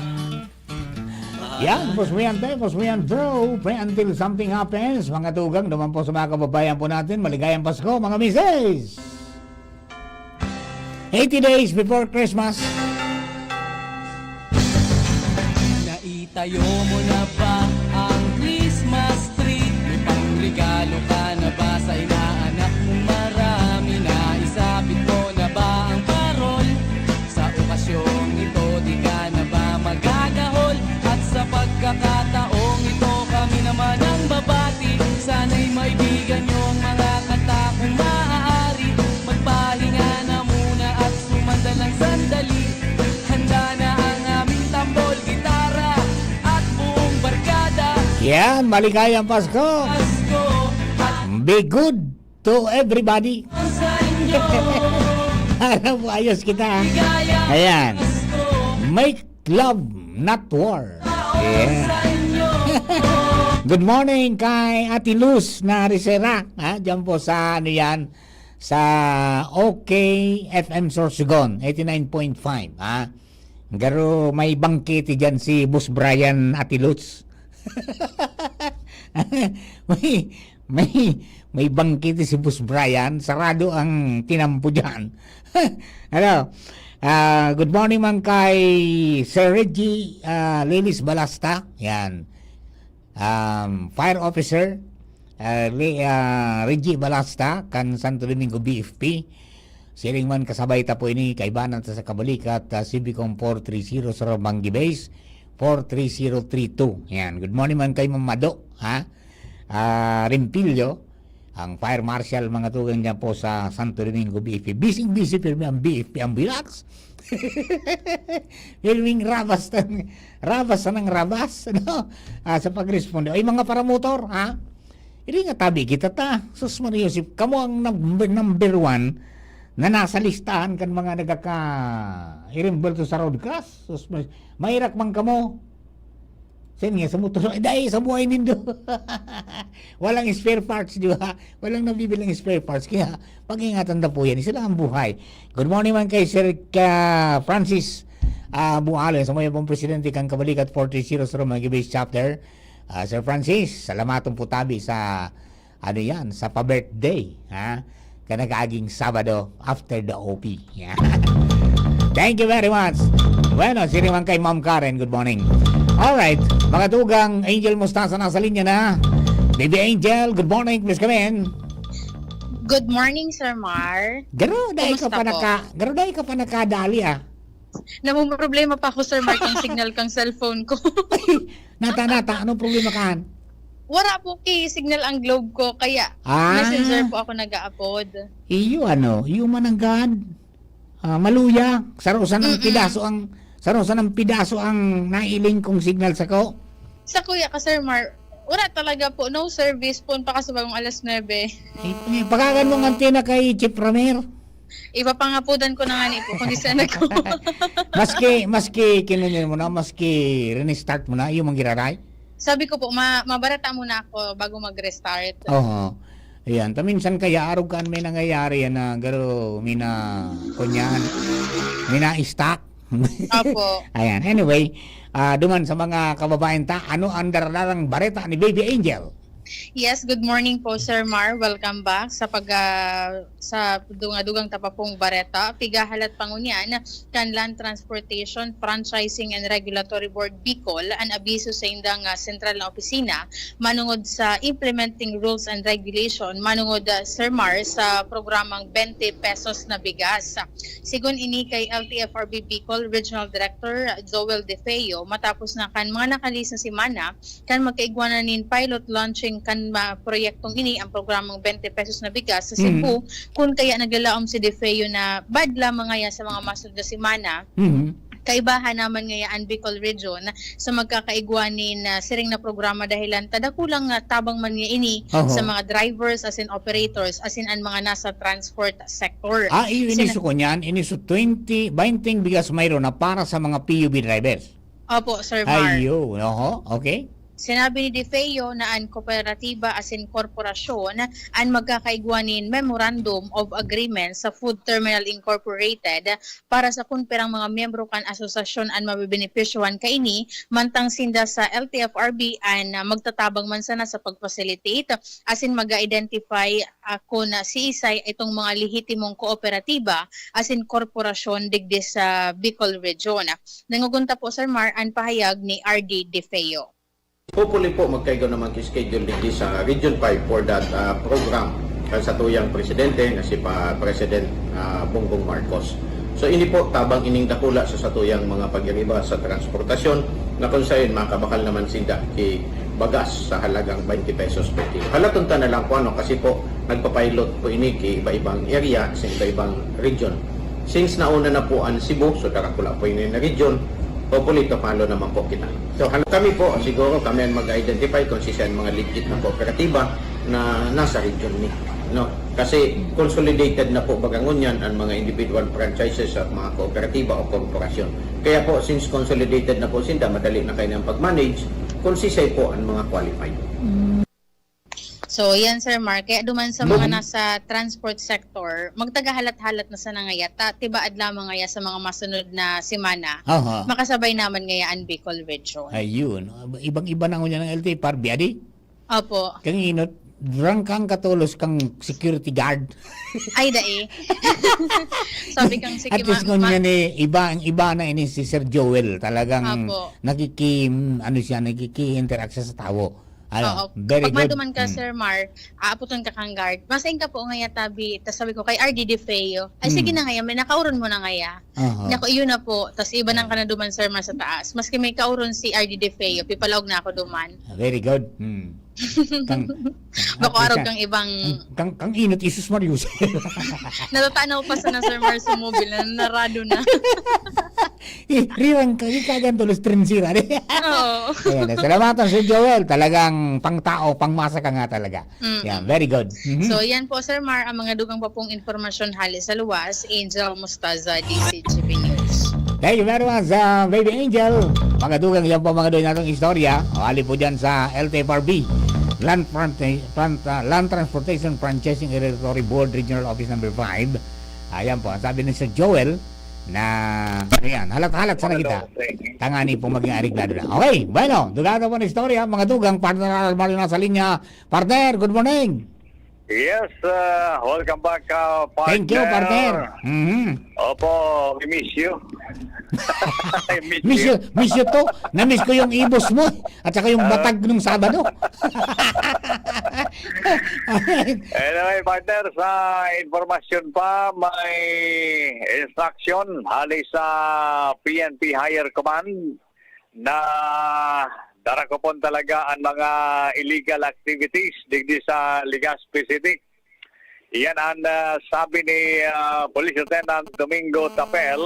Yan, puswian te, puswian bro. Pray until something happens. Mga tugang naman po sa mga kababayan po natin. Maligayang Pasko, mga misis! Eighty days before Christmas. Naitayo mo na ba ang Christmas tree? May pangregalo ka na ba sa inaanak mong marami? Naisabit mo na ba ang parol? Sa okasyong ito, di ka na ba magagahol? At sa pagkakataong ito, kami naman ang babati. Sana'y maibigan niyong mga kanta kung maaari. Magpahinga na muna at sumandal ng sandali. Handa na ang aming tambol, gitara, at buong barkada. Yan, maligayang Pasko! Pasko at Be good to everybody. Alam mo, ayos kita, ha? Ayan. Make love, not war. Yeah. Good morning kay Ate Luz na Risera, ha? Diyan po sa, ano yan, sa OK F M Sorsogon, eighty-nine point five, ha? Garo may bangkete diyan si Boss Brian, Ate Luz. May, may, may bangkete si Boss Brian, sarado ang tinampo diyan. Hello. Ah, good morning man kay Sir Reggie, ah, Lilis Balasta. Yan. Um, fire officer, ah, Re-, ah, Reggie Balasta, kan Santo Domingo B F P. Siring man, kasabay ta po ini, kaibanan ta sa kabalikat, ah, Civicom four three zero sa Romanggi Base, four three zero three two. Yan. Good morning man kay Ma'am Mado, ha? Ah, Rimpilyo. Ang fire marshal, mga tugang dyan po sa Santo Domingo, B F P. Busy-busy, pirmi ang B F P ambulance. Pirming rabas ng, rabas ng rabas, no? Ah, sa pagresponde. Ay, mga paramotor, ha? Hindi nga tabi kita ta. Sus Maria Joseph, kamo ang number, number one na nasa listahan kan mga nagkaka-, irimbulto sa road crash. Sus Maria, mahirak man kamo. Sen nga sa motor, ay, dai, sa buhay nindo. Walang spare parts, di ba? Walang nabibilang spare parts. Kaya, pag-ingatan na po yan. Isa lang ang buhay. Good morning man kay Sir ka Francis ah, Buhalo, sa mga pong presidente kan Kabalikat forty zero sa Roman Gibis Chapter. Ah, Sir Francis, salamaton po tabi sa, ano yan, sa pa-birthday, ha? Ka nag-aaging Sabado after the O P. Yan. Thank you very much. Bueno, sino man kay Ma'am Karen, good morning. Alright, mga tugang, Angel Mustasa nasa linya na. Baby Angel, good morning, please come in. Good morning, Sir Mar. Garo, dahil ka Kumusta pa po? naka, garo, dahil ka pa nakadali, ah. Namumroblema pa ako, Sir Mar, kang signal kang cellphone ko. Nata, nata, anong problema kan? Wala po kay signal ang Globe ko, kaya Ah. Messenger po ako nag-aapod. Iyo, ano, iyo man ang gad. Ah, maluya, sarusan ng Mm-mm. pidaso ang, sarusan ng pidaso ang nailing kong signal sa ko. Sa kuya ka, Sir Mar, wala talaga po, no service po, pakasubagong alas nuebe. Eh, pagagan mo ang antena kay Chief Ramer. Ipapangapudan ko na nga ni po, kung di sana ko. Maski, maski kinunin mo na, maski restart mo na, iyo mang giraray. Sabi ko po, ma mabarata muna ako bago mag-restart. Oo. Ayan. Ta minsan kaya arog kan may nangyayari yan na garo, may na, kunyan, may na-stuck. Opo. Ayan. Anyway, ah, duman sa mga kababayan ta, ano ang daradarang bareta ni Baby Angel? Yes, good morning po, Sir Mar. Welcome back sa pag ah, sa dugadugang tapapong bareta. Pigahalat pangunyan kan Land Transportation, Franchising and Regulatory Board Bicol an abiso sa indang ah, sentral na opisina manungod sa implementing rules and regulation manungod ah, Sir Mar, sa programang twenty pesos na bigas. Sigon ini kay L T F R B Bicol Regional Director Joel De Feo, matapos na kan mga nakalihis na semana kan magkaigwa na nin pilot launching kan ma proyektong ini, ang programang twenty pesos na bigas sa Mhm. Cebu, kun kaya naglalaom si De Feo na bad lamang ngaya sa mga masunod na semana. Mhm. Kaibahan naman ngaya an Bicol Region sa magkakaigwa nin ah, siring na programa, dahilan ta dakulang ah, tabang man nga ini Oho. sa mga drivers asin operators asin an mga nasa transport sector. Ah, iyo, Sina- iniso ko niyan. Iniso twenty, twenty bigas mayroon na para sa mga P U B drivers. Opo, Sir Mar. Ayun, oho, okay. Sinabi ni De Feo na an kooperatiba asin korporasyon an magkakaigwa nin Memorandum of Agreement sa Food Terminal Incorporated para sa kun pirang mga miyembro kan asosasyon an mabebenepisyohan kaini, mantang sinda sa L T F R B an ah, magtatabang man sana sa pag-facilitate asin mag-identify ah, kun siisay itong mga lehitimong kooperatiba asin korporasyon digdi sa Bicol Region. Nangugunta po, Sir Mar, an pahayag ni R D De Feo. Hopefully po, magkaigwa naman ki schedule digdi sa Region five for that ah, program kan satuyang presidente na si pa President ah, Bongbong Marcos. So ini po, tabang ining dakula sa satuyang mga pag-iriba sa transportasyon na kung sayon makabakal naman sinda ki bagas sa halagang twenty pesos per kilo. Halaton ta na lang po, ano, kasi po nagpa-pilot po ini ki iba-ibang area sa iba-ibang region. Since nauna na po ang Cebu, so dakula po ini na region, hopefully to follow naman po kita. So hal- kami po, siguro kami ang mag-identify kung sisay ang mga legit na kooperatiba na nasa region ni, no? Kasi consolidated na po baga ngunyan ang mga individual franchises at mga kooperatiba o korporasyon. Kaya po, since consolidated na po sinda, madali na kayo ng pag-manage kung sisay po ang mga qualified. So, yan, Sir Mar. Kaya duman sa mga Mhm. nasa transport sector, magtagahalat-halat na sana ngaya, ta, tibaad lamang ngaya sa mga masunod na semana. Aha. Makasabay naman ngaya ang Bicol Region. Ayun. Ibang-iba na ngunyan ng L T F R B, adi? Opo. Kang inot, drunk kang katolos kang security guard. Ay, dai. Sabi kang, sige, At least ma- ngunyan ma- eh, iba, ang iba na ini si Sir Joel. Talagang Apo. nakiki, ano siya, nakiki-interact siya sa tao. Ano? Oo. Very Pag good. Maduman ka, Mm. Sir Mar, aapoton ka kang guard. Masain ka po ngaya tabi, tas sabi ko kay R D De Feo, "Ay, sige Mm. na ngaya, may nakauron mo na ngaya." Aha. Naku, iyon na po. Tas iba nang kanaduman, Sir Mar, sa taas. Maski may kauron si R D De Feo, pipalaog na ako duman. Ah, very good. Hmm. Kang, Bako at arog least, kang ibang kang, kang, kang inot, Jesus Marius. Natatanaw pa sana, Sir Mar, sa mobile na narado na. Eh, rirang ka, ikagan tulos trinsira. Oo. Ayan, salamatan si Joel. Talagang pangtao, pangmasa ka nga talaga. Mm-mm. Yan, very good. Mhm. So, yan po, Sir Mar, ang mga dugang pa pong impormasyon hali sa luwas. Angel Mostaza, D C G B News. Thank you very much, uh, Baby Angel. Mga dugang, yan po, mga dugang natong istorya. O, hali po dyan sa L T F R B. Land, Front, Front, uh, Land Transportation Franchising Regulatory Board Regional Office Number five. Ayan po, ang sabi ni Sir Joel na, ano yan, halat-halat sana kita. Tangani po maging areglado na. Okay, bueno, dugang na po ang istorya. Mga dugang, partner Almario nasa linya. Partner, good morning. Yes, uh, welcome back, uh, partner. Thank you, partner. Mhm. Opo, we miss you. I miss Miss you. you, miss you too. Na-miss ko yung ibos mo at saka yung Ah. batag nung Sabado. Alright. Anyway, partner, sa informasyon pa, may instruction hali sa P N P Higher Command na darakopon talaga ang mga illegal activities digdi sa Legazpi City. Iyan ang, ah, sabi ni, ah, Police Lieutenant Domingo Tapel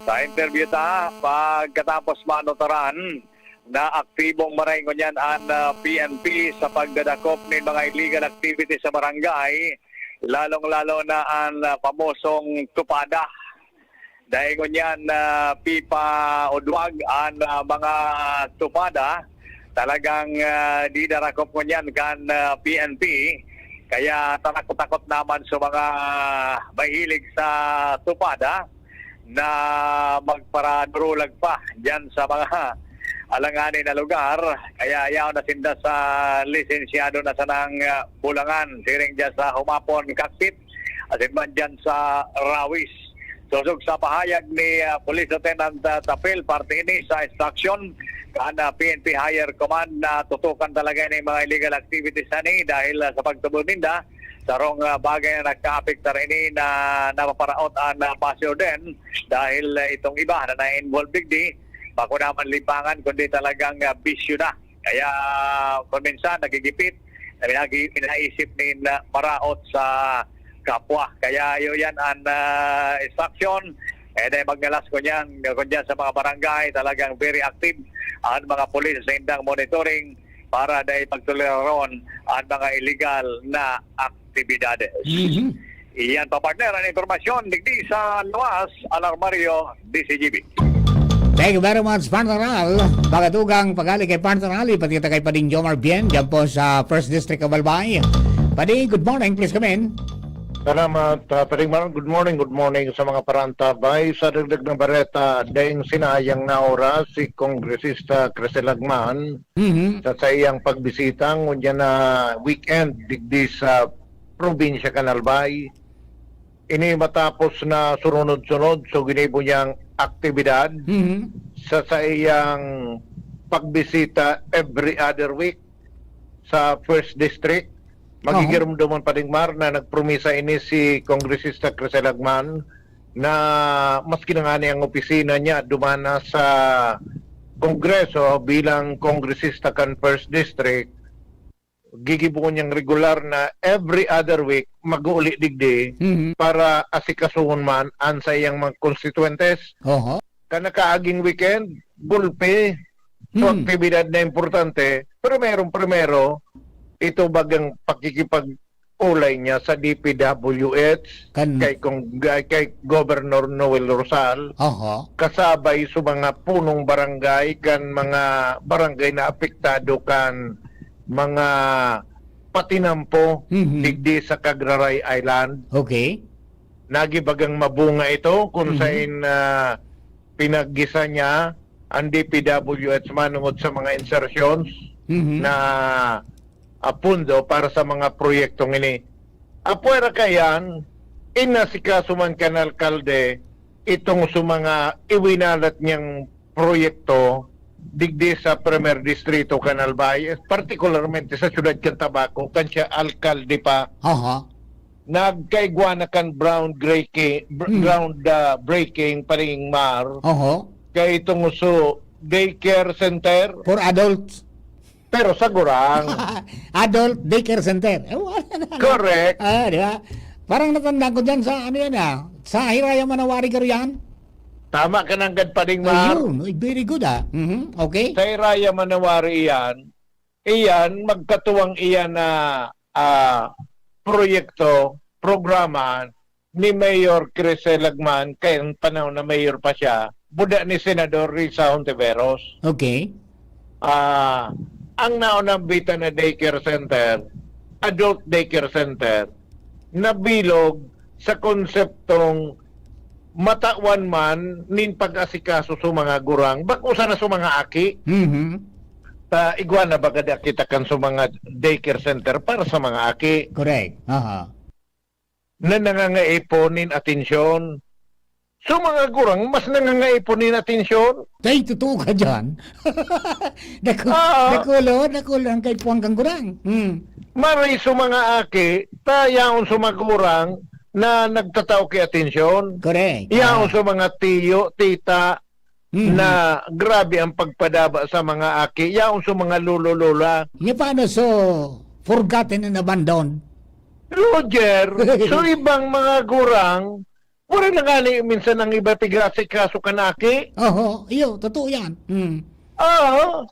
sa interview ta pagkatapos manutaran na aktibong maray ngunyan ang, ah, P N P sa pagdadakop nin mga illegal activities sa barangay, lalong-lalo na ang, ah, pamosong tupada. Dahil ngunyan, ah, pipaudwag ang, ah, mga tupada, talagang, ah, didarakop ngunyan kan, ah, P N P. Kaya takot-takot naman sa mga mahilig sa tupada na magparadurulag pa diyan sa mga alanganin na lugar. Kaya yaon na sinda sa lisensyado na sanang, ah, bulangan, siring diyan sa Humapon Cockpit, asin man diyan sa Rawis. Sosog sa pahayag ni, ah, Police Lieutenant, ah, Tapil, parte ini sa instruction kan, ah, P N P Higher Command na tutukan talaga ini mga illegal activities na ni dahil, ah, sa pagtubod ninda, sarong, ah, bagay na nagkaapektar ini na napaparaot ang, ah, basyo din dahil, ah, itong iba na na-involve digdi, bako naman libangan kundi talagang, ah, bisyo na. Kaya kung minsan nagigipit, na pinag-, pinaisip nin, ah, maraot sa kapwa. Kaya yun yan ang, ah, instruction. Eh, dahil magnalas ko niyan, kung dyan sa mga barangay, talagang very active ang mga pulis sa indang monitoring para dahil pagtuleraron ang mga illegal na aktibidades. Mhm. Iyan pa, partner, ang impormasyon digdi sa Luwas, Alarmario, D C G B. Thank you very much, Partner Al. Pagatugang paghali kay Partner Ali, pati kita kay Pading Jomar Bien, dyan po sa First District of Albay. Pading, good morning, please come in. Salamat, ah, Pading Mar. Good morning, good morning sa mga parantabay. Sa dagdag na bareta, daing sinayang na oras si Kongresista Crisel Agman Mhm. sa saiyang pagbisita ngunyan na weekend digdi sa probinsya kan Albay. Ini matapos na sunod-sunod so ginibo niyang aktibidad Mhm. sa saiyang pagbisita every other week sa First District. Oo. Magigirumdoman pa ning Mar na nagpromisa ini si Kongresista Crisel Agman na maski na ngani ang opisina niya duman na sa Kongreso bilang kongresista kan First District, gigibo niyang regular na every other week mag-uuli digdi Mhm. para asikasuhon man an saiyang mga konstituentes. Oho. Kan nakaaging weekend, gulpi. So, Hmm. aktibidad na importante, primerong-primero, ito bagang pakikipag-ulay niya sa D P W H, Kan kay Kong-, kay, kay Governor Noel Rosal, Oho. kasabay sa mga punong barangay, kan mga barangay na apektado kan mga patinampo Mhm. digdi sa Cagraray Island. Okay. Nagibagang mabunga ito kung Mhm. sain, ah, pinaggisa niya ang D P W H manungod sa mga insertions Mhm. na, ah, pundo para sa mga proyektong ini. Apwera kayan, inasikaso man kan alkalde itong sa mga iwinalat niyang proyekto digdi sa Primer Distrito kan Albay, partikularmente sa siyudad kan Tabaco, kan siya alkalde pa, Aha. nagkaigwa na kan groundbreaking, br- Hmm. ground, ah, breaking, Paring Mar, Oho. kay itong uso daycare center, For adults. pero sa gurang. Adult daycare center. Eh, wala na, ano? Correct. Ah, di ba? Parang natandaan ko dyan sa, ano yan, ah, sa Hiraya Manawari, garo yan? Tama ka nanggad, Paring Mar. Ayun, uy, very good, ah. Mhm, okay. Sa Hiraya Manawari yan, iyan, magkatuwang iyan na, ah, proyekto, programa ni Mayor Crisel Lagman, kaya ang panahon na mayor pa siya, buda ni Senador Risa Hontiveros. Okay. Ah, ang naunambitan na daycare center, adult daycare center, nabilog sa konseptong matawan man nin pag-asikaso sa mga gurang, bako sana sa mga aki. Mhm. Ta, igwa na baga di kita kan sa mga daycare center para sa mga aki. Correct. Aha. Na nangangaipo nin atensyon. So, mga gurang, mas nangangaipo nin atensyon. Tay, totoo ka dyan. Daku-, Oo. dakulo, dakulo ang kaipuhan kang gurang. Hmm. Maray sa mga aki, ta yaon sa mga gurang na nagtatao ki atensyon. Correct. Yaon Ah. sa mga tiyo, tita, Mhm. na grabe ang pagpadaba sa mga aki. Yaon sa mga lolo, lola. Nya paano so forgotten and abandoned? Roger, so ibang mga gurang, wala na nga ni minsan ang iba pigasikaso kan aki. Oho, iyo, totoo yan. Hmm. Oo.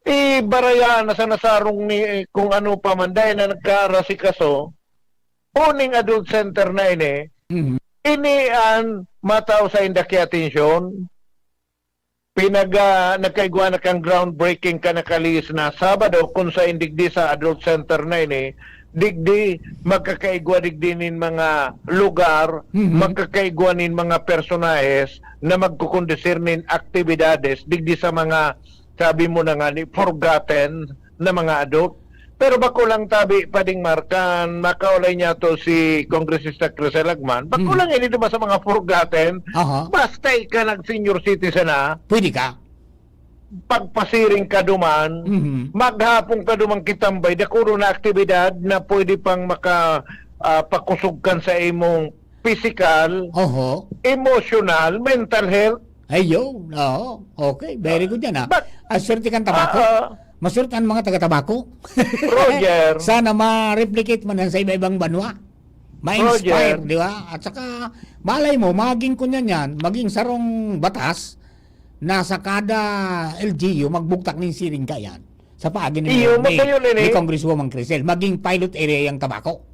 Ibarayaan na sa nasarong ni kung ano pa man, dahil na nagkaarasikaso, uning adult center na ini, Mhm. ini an matao sa inda ki atensyon. Pinag-, ah, nagkaigwa na kan groundbreaking kan nakalihis na Sabado, kun sa indigdi sa adult center na ini, digdi magkakaigwa digdi nin mga lugar, Mhm. magkakaigwa nin mga personahes na magkukondusir nin aktibidades digdi sa mga, sabi mo na nga ni, forgotten na mga adult. Pero bako lang tabi, Pading Mark, kan makaulay niya to si Kongresista Crisel Lagman, bako Hmm. lang ini duman sa mga forgotten, Aha. basta ika nag-senior citizen na, Pwede ka. pagpasiring ka duman, Mhm. maghapon ka duman kitambay, dakoro na aktibidad na pwede pang maka-, ah, pakusog kan sa imong pisikal, Oho. emosyonal, mental health. Ayun, oo. Okay, very good yan, ah. But, Ah, swerte kang Tabaco. ah, ah. Maswerte ang mga taga-Tabaco. Roger. Sana ma-replicate man yan sa iba-ibang banwa. Ma-inspire, Roger. di ba? At saka, malay mo, maging kunyan yan, maging sarong batas na sa kada L G U, magbugtak nin siring ka yan. Sa paagi ni, Iyo, ni, magayon ni ini. Congresswoman Crisel, maging pilot area yang Tabaco.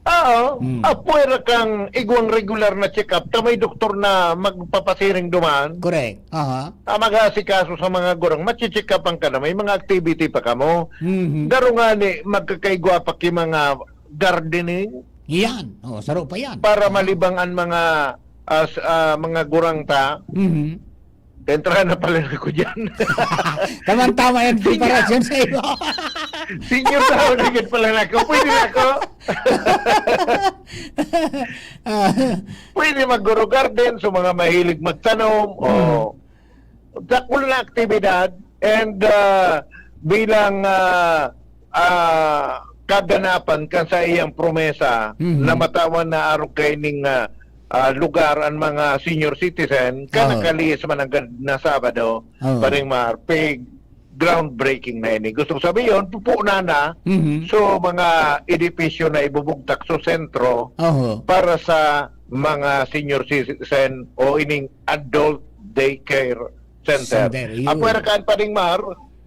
Oo. Hmm. Apwera kang igwang regular na check-up, ta may doktor na magpapasiring duman. Correct. Aha. Ah, mag-aasikaso sa mga gurang, mache-check-upan ka na, may mga activity pa kamo. Mhm. Garo ngani, magkakaigwa pa ki mga gardening. Yan. Oh, saro pa yan. Para Ah. malibang an mga, as-, ah, mga gurang ta. Mhm. Entrahan na pala na ako dyan. Tamang-tama yan, Senior. preparasyon sa iyo. Senior na ako, ligid pala na ako. Pwede na ako. Ah. Pwede mag-grow garden sa mga mahilig magtanom. O, Mm. dakul na aktibidad. And, ah, bilang, ah, ah, kaganapan kan sa iyang promesa Mhm. na matawan na arog kaining, ah, ah, lugar ang mga senior citizen, kan Oo. nakalihis man nanggad na Sabado, Oo. Paring Mar, pig groundbreaking na ini. Gustong sabihin, pupunan na Mhm. so mga edipisyo na ibubugtak sa sentro Oho. para sa mga senior citizen o ining adult daycare center. Center, yun. Apwera kan, Paring Mar,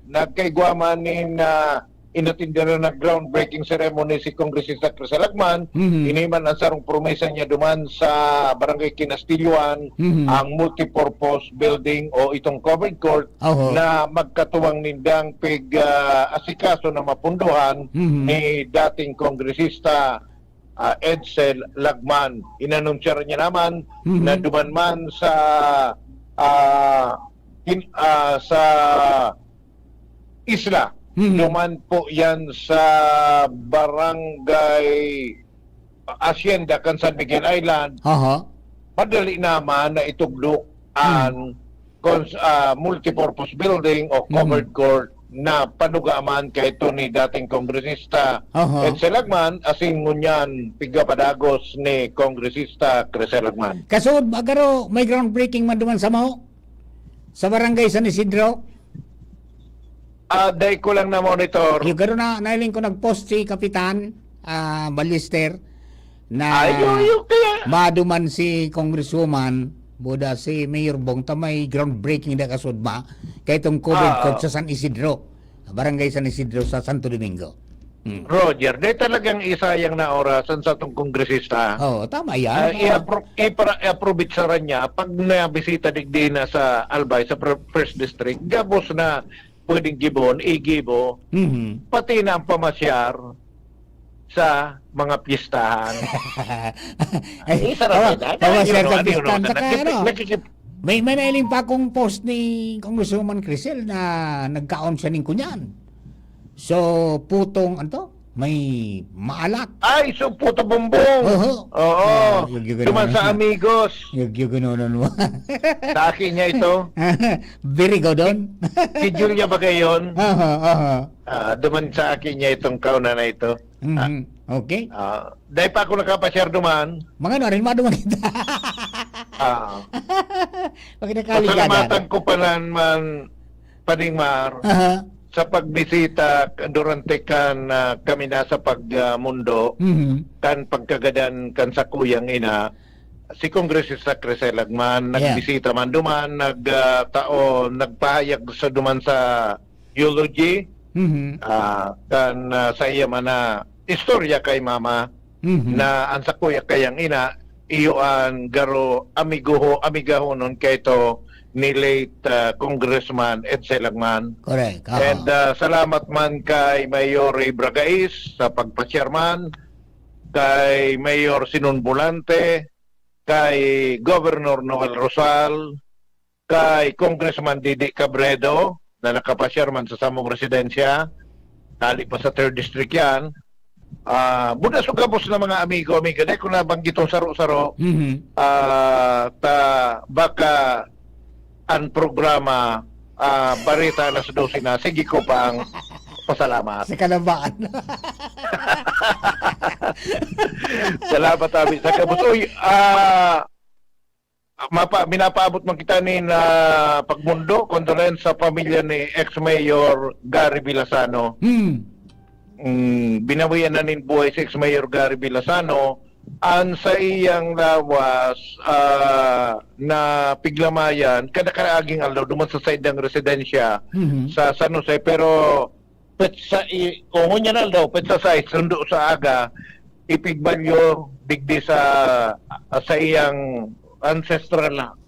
nagkaigwa man nin, ah, inatindihan na groundbreaking ceremony si Kongresista Crisel Lagman. Mhm. Ini man ang sarong promesa niya duman sa Barangay Kinastilyoan, Mhm. ang multipurpose building o itong covered court Oho. na magkatuwang nindang pig, ah, asikaso na mapundohan Mhm. ni dating Kongresista, ah, Edsel Lagman. Inanunsiyar niya naman Mhm. na duman man sa, ah, in-, ah, sa isla, Mhm. duman po yan sa barangay Hacienda kan San Miguel Island. Aha. Madali naman na itugdok an Mhm. cons-, ah, multipurpose building o covered court na panuga man kaito ni dating kongresista Aha. Edsel Lagman, asin ngunyan pigapadagos ni Kongresista Crisel Lagman. Kasud, magaro, may groundbreaking man duman sa Mao? Sa Barangay San Isidro? Ah, dai ko lang na-monitor. Yung garo na, nailing ko nag-post si Kapitan, ah, Ballester, na Ay, yun, yun, kaya maduman si Congresswoman, buda si Mayor Bong, ta may groundbreaking na kasud ba? Kaya itong covered Ah, court sa San Isidro, Barangay San Isidro sa Santo Domingo. Hmm. Roger, dai talagang isayang na orasan sa tong kongresista. Oo, tama yan. Ah, Oo. i-appro-, ipara-, i-approbitsaran niya pag nabisita digdi na sa Albay, sa fir-, First District, gabos na pwedeng gibon, igibo, Mhm. pati na ang pamasyar sa mga pistahan. Ay, Isa ra pama-, ba yan? pamasyar Ano, sa ano, pistahan, ano, saka nakikip-, ano, nakikip- may, may nailing pa akong post ni Congresswoman Crisel na nagkaon siya ning kunyan. So, putong, ano to? May maalat. Ay, so puto bumbong. Oho. Oo. Ah, yun, yun, Duman yun. sa Amigos. Yun, yun, yun, yun, yun. Sa akin niya ito. Very good, Don. Si Julia Bagayon. Aha, aha. Ah, duman sa akin niya itong kauna na ito. Mhm. Okay. Ah, dahil pa ako nakapasyar duman. Mga ano, rin maduman kita. Ah. Pag nakaligadan. Pasalamatan ko pa naman, Pading Mar, Aha. sa pagbisita durante kan, ah, kami nasa pag, ah, mundo, Mhm. kan pagkagadan kan sakuyang ina, si Kongresista Crisel Lagman, Yeah. nagbisita man duman, nag, ah, tao, nagpahayag sa duman sa eulogy, Mhm. ah, kan, ah, sa iya man na istorya kay mama, Mhm. na ang sakuya kayang ina, iyo an garo amigoho-, amigahonon kaito ni late, ah, Congressman Edsel Lagman. Correct. Aha. And, ah, salamat man kay Mayor Ray Bragais sa pagpa-chairman, kay Mayor Sinon Volante, kay Governor Noel Rosal, kay Congressman Didi Cabredo, na nakapasyar man sa samong residensya, hali pa sa third district yan. Ah, buda sa gabos na mga amigo, amiga, dahil ko nabanggit tong saro-saro, Mhm. ah, ta, baka ang programa, ah, Bareta alas dose na. Sige ko pang pasalamat. Sa kalabahan. Salamat, Abi. Sa gabos. Uy, ah, mapa-, minapaabot man kita nin, ah, pagmundo, condolence sa pamilya ni ex-mayor Gary Villasano. Hmm. Mm, binawian na nin buhay si ex-mayor Gary Villasano. An saiyang lawas, ah, napiglamayan, kada karaaging aldaw, duman sa saindang residensya Mhm. sa San Jose. Pero petsa i-, o ngunyan aldaw, petsa sais, sundo sa aga, ipigbalyo digdi sa, sa iyang ancestral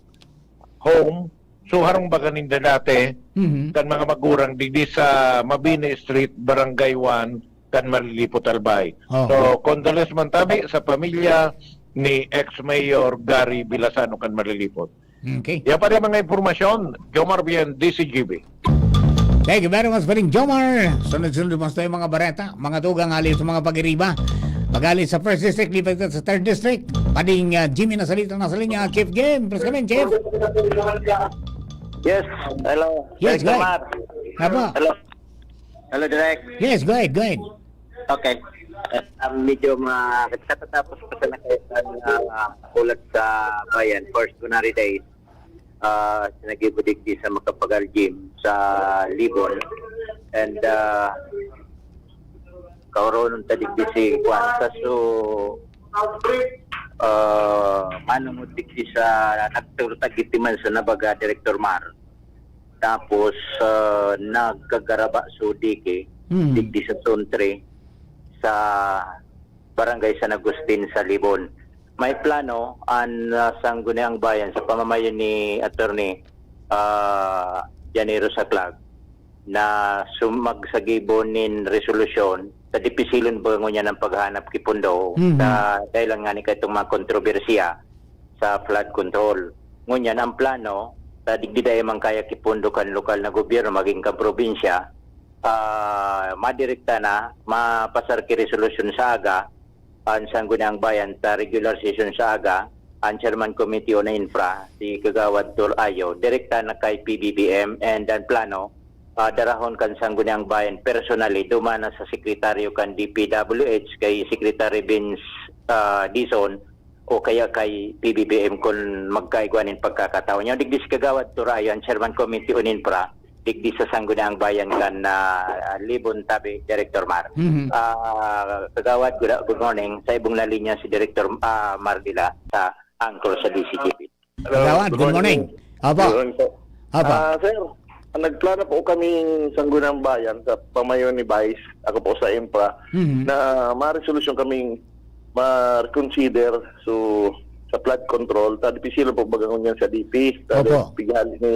home. So, harong baga ninda dati, Mhm. kan mga magurang digdi sa Mabini Street, Barangay one, kan Malilipot, Albay. Oh. So, condolence man tabi sa pamilya ni ex-mayor Gary Villasano kan Malilipot. Okay. Yan pa rin mga impormasyon. Jomar Bien, D C G B. Thank you very much, Paring Jomar. Sunod-sunod mas tayo mga bareta, mga tugang hali sa mga pag-iriba. Pag-ali sa First District, lipat ka sa Third District. Pading, ah, Jimmy nasa linya, nasa linya, Chief Game. Press ka rin, Chief. Yes, hello. Yes, Director go ahead. Mar. Apo. Hello. Hello, Direk. Yes, go ahead, go ahead. Okay. Eh, ah, medyo ma-, katatapos pa sana kayo sa, ah, ulat sa bayan, first Gunari Day. Ah, sinagibo digdi sa Makapagal Gym sa Libon. And, ah, kaoronon ta digdi si Kwan. Sa so, ah, manungod digdi sa nagturtag iti man sa nabaga, Director Mar. Tapos, ah, nagkagaraba so dike, Hmm. digdi sa Zone three, sa Barangay San Agustin, sa Libon. May plano an, ah, Sangguniang Bayan sa pamamayo ni Attorney, ah, Janero Saclag na sum-, magsagibo nin resolusyon sa dipisilon ba ngunyan ang paghanap ki pundo Mhm. sa dahilan nga ni kaitong mga kontrobersiya sa flood control. Ngunyan, ang plano, sa digdi dai man kaya ki pundo kan lokal na gobyerno, maging kan probinsya, ah, madirekta na, mapasar ki resolusyon sa aga, an Sangguniang Bayan sa regular session sa aga, ang Chairman Committee on Infra, si Kagawad Tur Ayo, direkta na kay P B B M, and ang plano, ah, darahon kan Sangguniang Bayan personally, duman na sa sekretaryo kan D P W H, kay Secretary Vince, ah, Dizon, o kaya kay P B B M kun magkaigwa nin pagkakataon. Yung digdi si Kagawad Tur Ayo, ang Chairman Committee on Infra, digdi sa Sangguniang Bayan kan, ah, Libon tabi, Director Mar. Mhm. Ah, Kagawad, good, good morning. Sa ibong na linya si Director, ah, Mar Dila sa anchor sa D C G B. Hello, Kagawad, good good morning. morning. Apo. Good morning po. Apo. Ah, sir, nagplano po kaming Sangguniang Bayan sa pamayo ni Vice, ako po sa Infra, Mhm. na maresolusyon kaming ma-reconsider so sa flood control. Ta dipisilan po baga ngunyan sa D P, ta Opo. pighali ni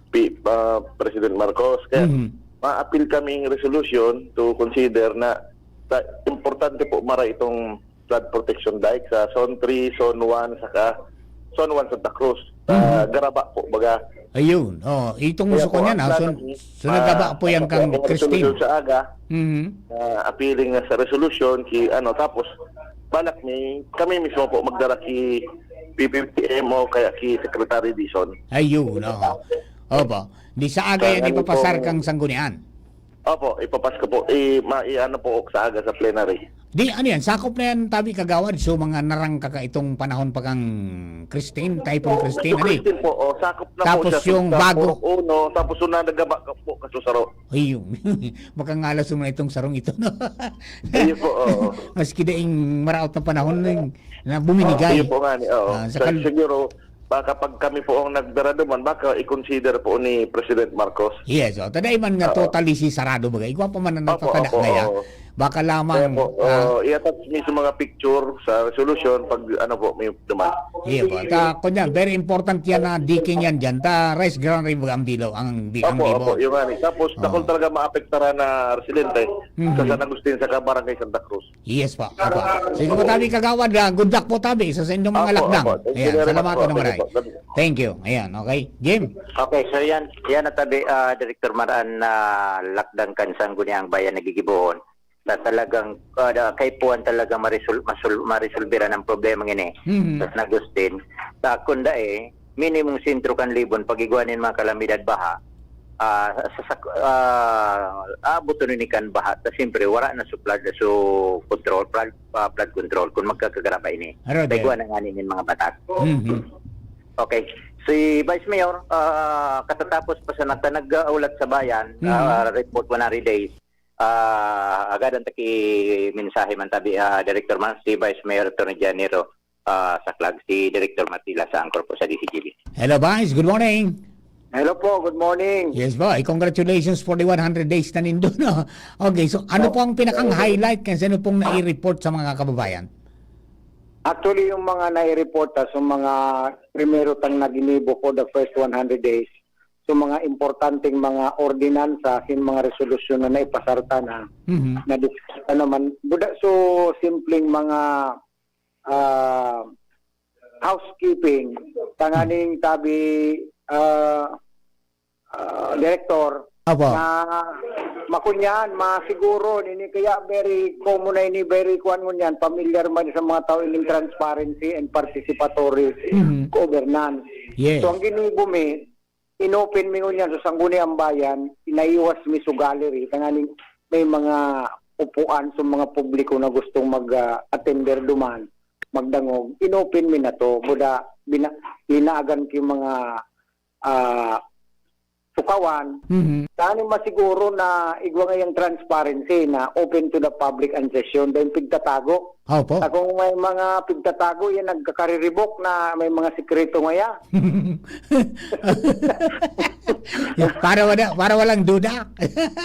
P-, ah, President Marcos. Kaya Mhm. ma-appeal kaming resolution to consider na sa, importante po mara itong flood protection dike sa Zone three, Zone one, saka Zone one Santa Cruz. Sa Mhm. Garaba po, baga. Ayun. Oh, itong Kaya uso ko po, niyan, ang ah, plano sun-, ni, sunod na ba ah, po yan ang kang mga Christine? Resolution sa aga, Mhm. na appealing na sa resolution, ki, ano, tapos, balak ni, kami mismo po magdara ki P P P M o kaya ki Secretary Dizon. Ayun, oo. Opo. Di sa aga yan Kaya nga ipapasar nitong kang sanggunian. Opo, ipapas ko po. I, ma, i, ano po sa aga sa plenary. Di, ano yan? Sakop na yan, tabi, Kagawad. So, mga narangka ka itong panahon pa kang Christine, Typhoon Christine, Typhoon ano eh? Christine po, oh, sakop na Tapos po siya. Yung sa bago. Purok Uno, tapos una nagaba ka po, kasusaro. Ay, yung, makangalas mo na itong sarong ito, no? Ayun po, oo. Maski daing maraot na panahon na, na buminigay. Ayun po nga, ni, oo. Ah, sa Sa, kal- siguro, baka pag kami po ang nagdara duman, baka i-consider po ni President Marcos. Yes, oh. Taday man nga Oo. Totally si sarado bagay. Igwa pa man ang Opo, natatada opo, kaya. Oo. Baka lamang, Kaya po, ah, oh, i-attach mi sa mga picture sa resolution pag ano po, may duman. Iya po. Ta, kunya, very important yan na diking yan dyan. Ta, rice granary baga ang bilo, ang bi-, ang Opo, bibo. Opo, yung nga ni. Tapos, Oo. Dakol talaga maapektaran na residente Mhm. sa San Agustin saka Barangay Santa Cruz. Yes po, opo. Sige po, tabi, Kagawad, ah, good luck po, tabi, sa, sa inyong mga Opo, lakdang. Opo. Thank you very much po. Thank you po. Thank you. Ayan, okay. Jim? Okay, so yan, yan na tabi, ah, Director Maran, na lakdang kan Sangguniang Bayan na gigibohon. Na talagang, ah, da-, kaipuhan talaga maresol-, masol-, maresolbera ang problema ngini Mhm. sa San Agustin. Sa kunda eh, minimum sentro kan Libon, pag igwa nin mga kalamidad baha, ah, sa, sa, ah, aaboton ni kan baha, ta siyempre, wala na so flood, so control, flood, ah, flood control, kung magkakagaraba ini. Aro, Sa igwa din. Na nga nin mga batak. Mhm. Okay. Si Vice Mayor, ah, katatapos pa sa nata nag-aulat sa bayan, Mhm. ah, report one hundred days, ah, agad ang taki mensahe man tabi, ah, Director man, si Vice Mayor Attorney Janeiro, ah, Saklag, si Director Matila sa anchor po sa D C G B. Hello, Vice. Good morning. Hello po, good morning. Yes po. Eh, congratulations for the one hundred days na nindo, no? Okay, so ano Oh, po ang pinakang highlight kasi ano pong nai-report sa mga kababayan? Actually, yung mga nai-report, ah, sa mga primero tang naginibo for the first one hundred days, so mga importanteng mga ordinansa, yung mga resolusyon na naipasar ta na, Mhm. na discuss naman. Buda, so simpleng mga, ah, housekeeping, tanganing tabi, ah, ah, Director, Apo. Na makunyan, masiguro, nini kaya very common na ini, very kuan ngunyan, familiar man sa mga tao ining transparency and participatory Mhm. governance. Yes. So, ang ginibo mi, inopen mi ngunyan sa Sangguniang Bayan, inaiwas mi sa gallery, tanganing may mga upuan sa mga publiko na gustong mag, ah, attender duman, magdangog, inopen mi na to. Buda, bina-, linagan ki mga, ah, tukawan. Mhm. Tanganing masiguro na igwa ngayang transparency na open to the public and session, then pigtatago. Opo. Sa kung may mga pigtatago, yan nagkakariribok na may mga sikreto ngaya. Para wala, para walang duda.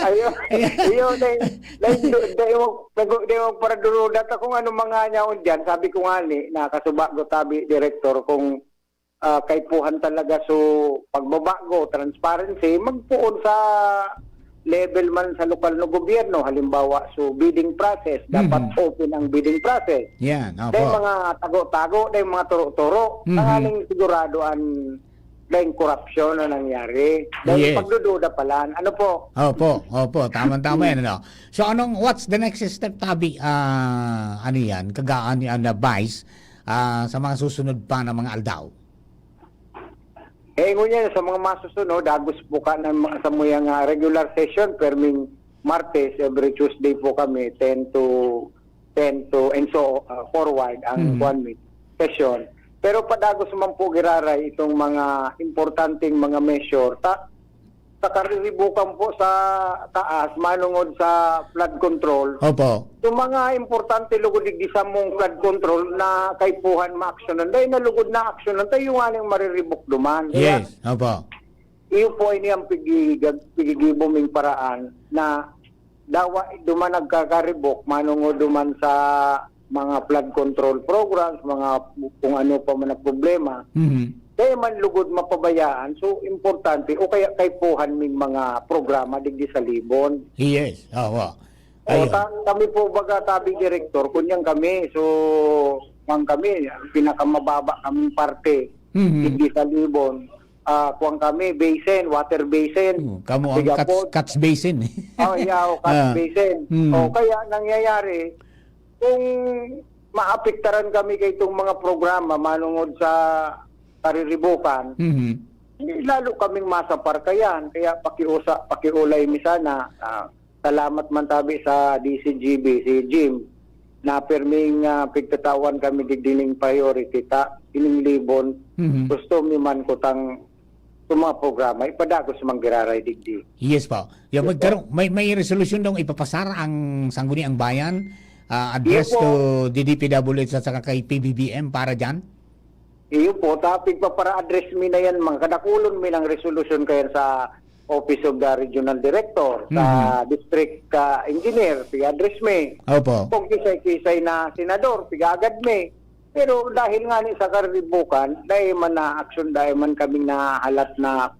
Ayun. Ayun, dahil, dahil, dahil, dahil, dahil, para duruda ta kung ano mga nyaon dyan. Sabi ko nga ni, nakasuba ko tabi, Director, kung, ah, kaipuhan talaga so pagbabago, transparency, magpoon sa level man sa lokal na gobyerno, halimbawa, so bidding process, dapat Mhm. open ang bidding process. Yan, Dahil opo. mga tago-tago, dahil mga turo-turo, Mhm. tanganing sigurado ang, dahil korupsyon na nangyari. Dahil Yes. pagdududa pala, ano po? Opo, opo, tama-tama yan, ano. So, anong, what's the next step, tabi, ah, ano yan, kagaan ni, ah, na Vice? ah, sa mga susunod pa na mga aldaw? Eh, ngunyan, sa mga masusunod, agos po ka ng mga, sa muyang, ah, regular session, perming Martes, every Tuesday po kami, ten to, ten to, and so, ah, forward ang Mhm. kuwan mi, session. Pero padagos man po giraray itong mga importanteng mga measure. Ta-, sa kariribukan po sa taas, manungod sa flood control, Opo. yung mga importante lugod digdi sa mong flood control na kaipuhan maaksyonan. Dahil na lugod na aksyonan, tayo nga nang mariribok duman. Kaya Yes, opo. iyo po ay niyang pigigag-, pigigibo ming paraan na dawa duman nagkakaribok, manungod duman sa mga flood control programs, mga kung ano pa man ang problema. Mhm. Kaya man lugod mapabayaan. So, importante, o kaya kaipuhan ming mga programa digdi sa Libon. Yes, opo. O, Ayun. ta-, kami po, baga, tabi, Direktor, kunyan kami. So, kwan kami, pinakamababa kaming parte, Mhm. digdi sa Libon. Ah, kwan kami, basin, water basin. Hmm, kamo ang Piga catch, po. catch basin. Oh, yeah, oh, catch Ah. basin. Hmm. Oh, kaya nangyayari, kung maapektaran kami kay itong mga programa manungod sa kariribukan, Mhm. eh, lalo kaming masapar kayan. Kaya pakiusa, pakiulay mi sana. Ah, salamat man tabi sa D C G B, si Jim, na pirming, ah, pigtatawan kami digdi ning priority ta, ining Libon. Mhm. Gusto mi man kutang itong mga programa, ipadagos man giraray digdi. Yes po. Yung Yes po. magkaroon, may, may resolusyon daw ipapasar ang Sangguniang Bayan, ah, address Yes po. to D D P W H at saka kay P B B M para dyan? Iyo po, ta pigpapara-address mi na yan, mga kadakulon mi ng resolusyon kayan sa Office of the Regional Director, sa Mhm. District, ah, Engineer, piga-address mi. Opo. Kung kisay-kisay na senador, piga-agad mi. Pero dahil nga ni sa karibukan, dai man na aksyon, dai man kaming nahalat na,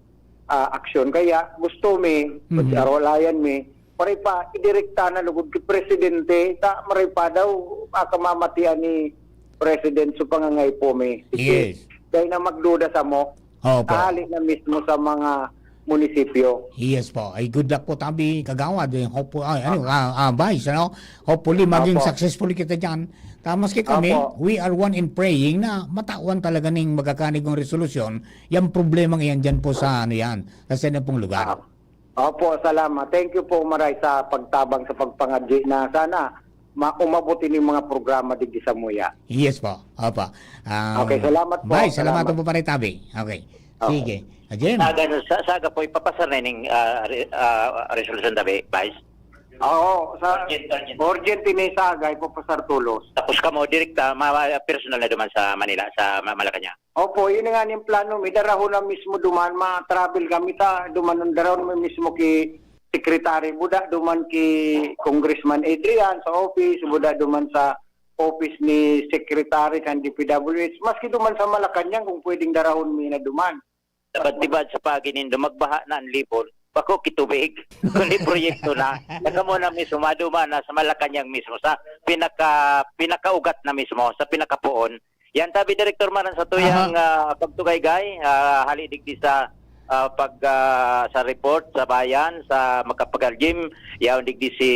ah, aksyon. Kaya gusto mi, Mhm. pag-arolayan mi, maray pa, idirekta na lugod ki Presidente, ta maray pa daw, ah, kamamatian ni President sa pangangay po mi. Yes. Dai na magduda samo, Opo. hali na mismo sa mga munisipyo. Yes po. Ay, good luck po, tabi, Kagawad. Eh, hopeful-, ay, ano, ah, ah, Vice, ano? Hopefully, maging Opo. successful kita dyan. Ta-, maski kami, Opo. we are one in praying na matawan talaga ning magkakanigong resolusyon, yang problemang iyan dyan po sa, ano yan, sa saindong pong lugar. Ah, opo, salamat. Thank you po, maray, sa pagtabang sa pagpangadyi na sana ma-, umabot ining mga programa digdi sa Muya. Yes po. Opo. Ah, Okay, salamat po. Bye. Salamat Salamat. po, Pare Tabi. Okay. Okay. Sige. Ah, Jim. Saga, sa, saga po, ipapasar na ining, ah, re-, ah, resolution tabi, Vice? Oo, sa Urgent, urgent. urgent ini saga, ipapasar tulos. Tapos kamo, direkta, ma-, personal na duman sa Manila, sa Ma-, Malacañang? Opo, yun nga yung plano mi. Darahon na mismo duman, ma-travel kami ta, duman ang darahon mi mismo ki Secretary Buda, duman ki Congressman Adrian sa office, Buda duman sa office ni Secretary kan D P W H, maski duman sa Malacañang kung pwedeng darahon mi na duman. Tibad-tibad sa pagi nindo, magbaha na ang Libon, bako ki tubig, kundi proyekto na. Nagkamo na mismo, maduma na sa Malacañang mismo, sa pinaka-, pinakaugat na mismo, sa pinakapoon. Yan tabi, Direktor Maran, sa tuyang, Aha. ah, pagtugaygay, ah, hali digdi sa, ah, pag, ah, sa report sa bayan, sa Macapagal Gym, yaon digdi si,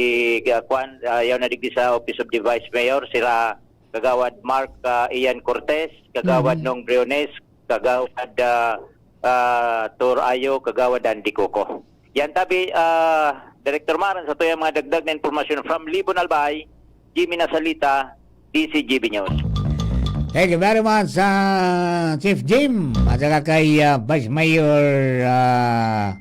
ah, kwan, ah, yaon na digdi sa Office of the Vice Mayor, sira Kagawad Mark, ah, Ian Cortez, Kagawad Mhm. Nong Briones, Kagawad, ah, ah, Tor Ayo, Kagawad Andy Coco. Yan tabi, ah, Director Maran, sa tuyang mga dagdag na impormasyon from Libon, Albay, Jimmy Nasalita, D C G B News. Thank you very much, ah, Chief Jim, at saka kay, ah, Vice Mayor, ah,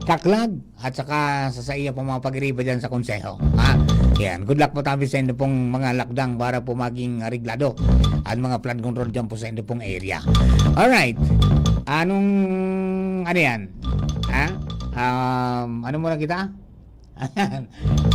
Kaklag, at saka sa, sa iya pong mga pag-iriba dyan sa konseho. Ha? Yan. Good luck po tabi sa inyo pong mga lakdang para po maging areglado ang mga flood control dyan po sa inyo pong area. Alright. Anong, ano yan? Ha? Um, ano muna kita?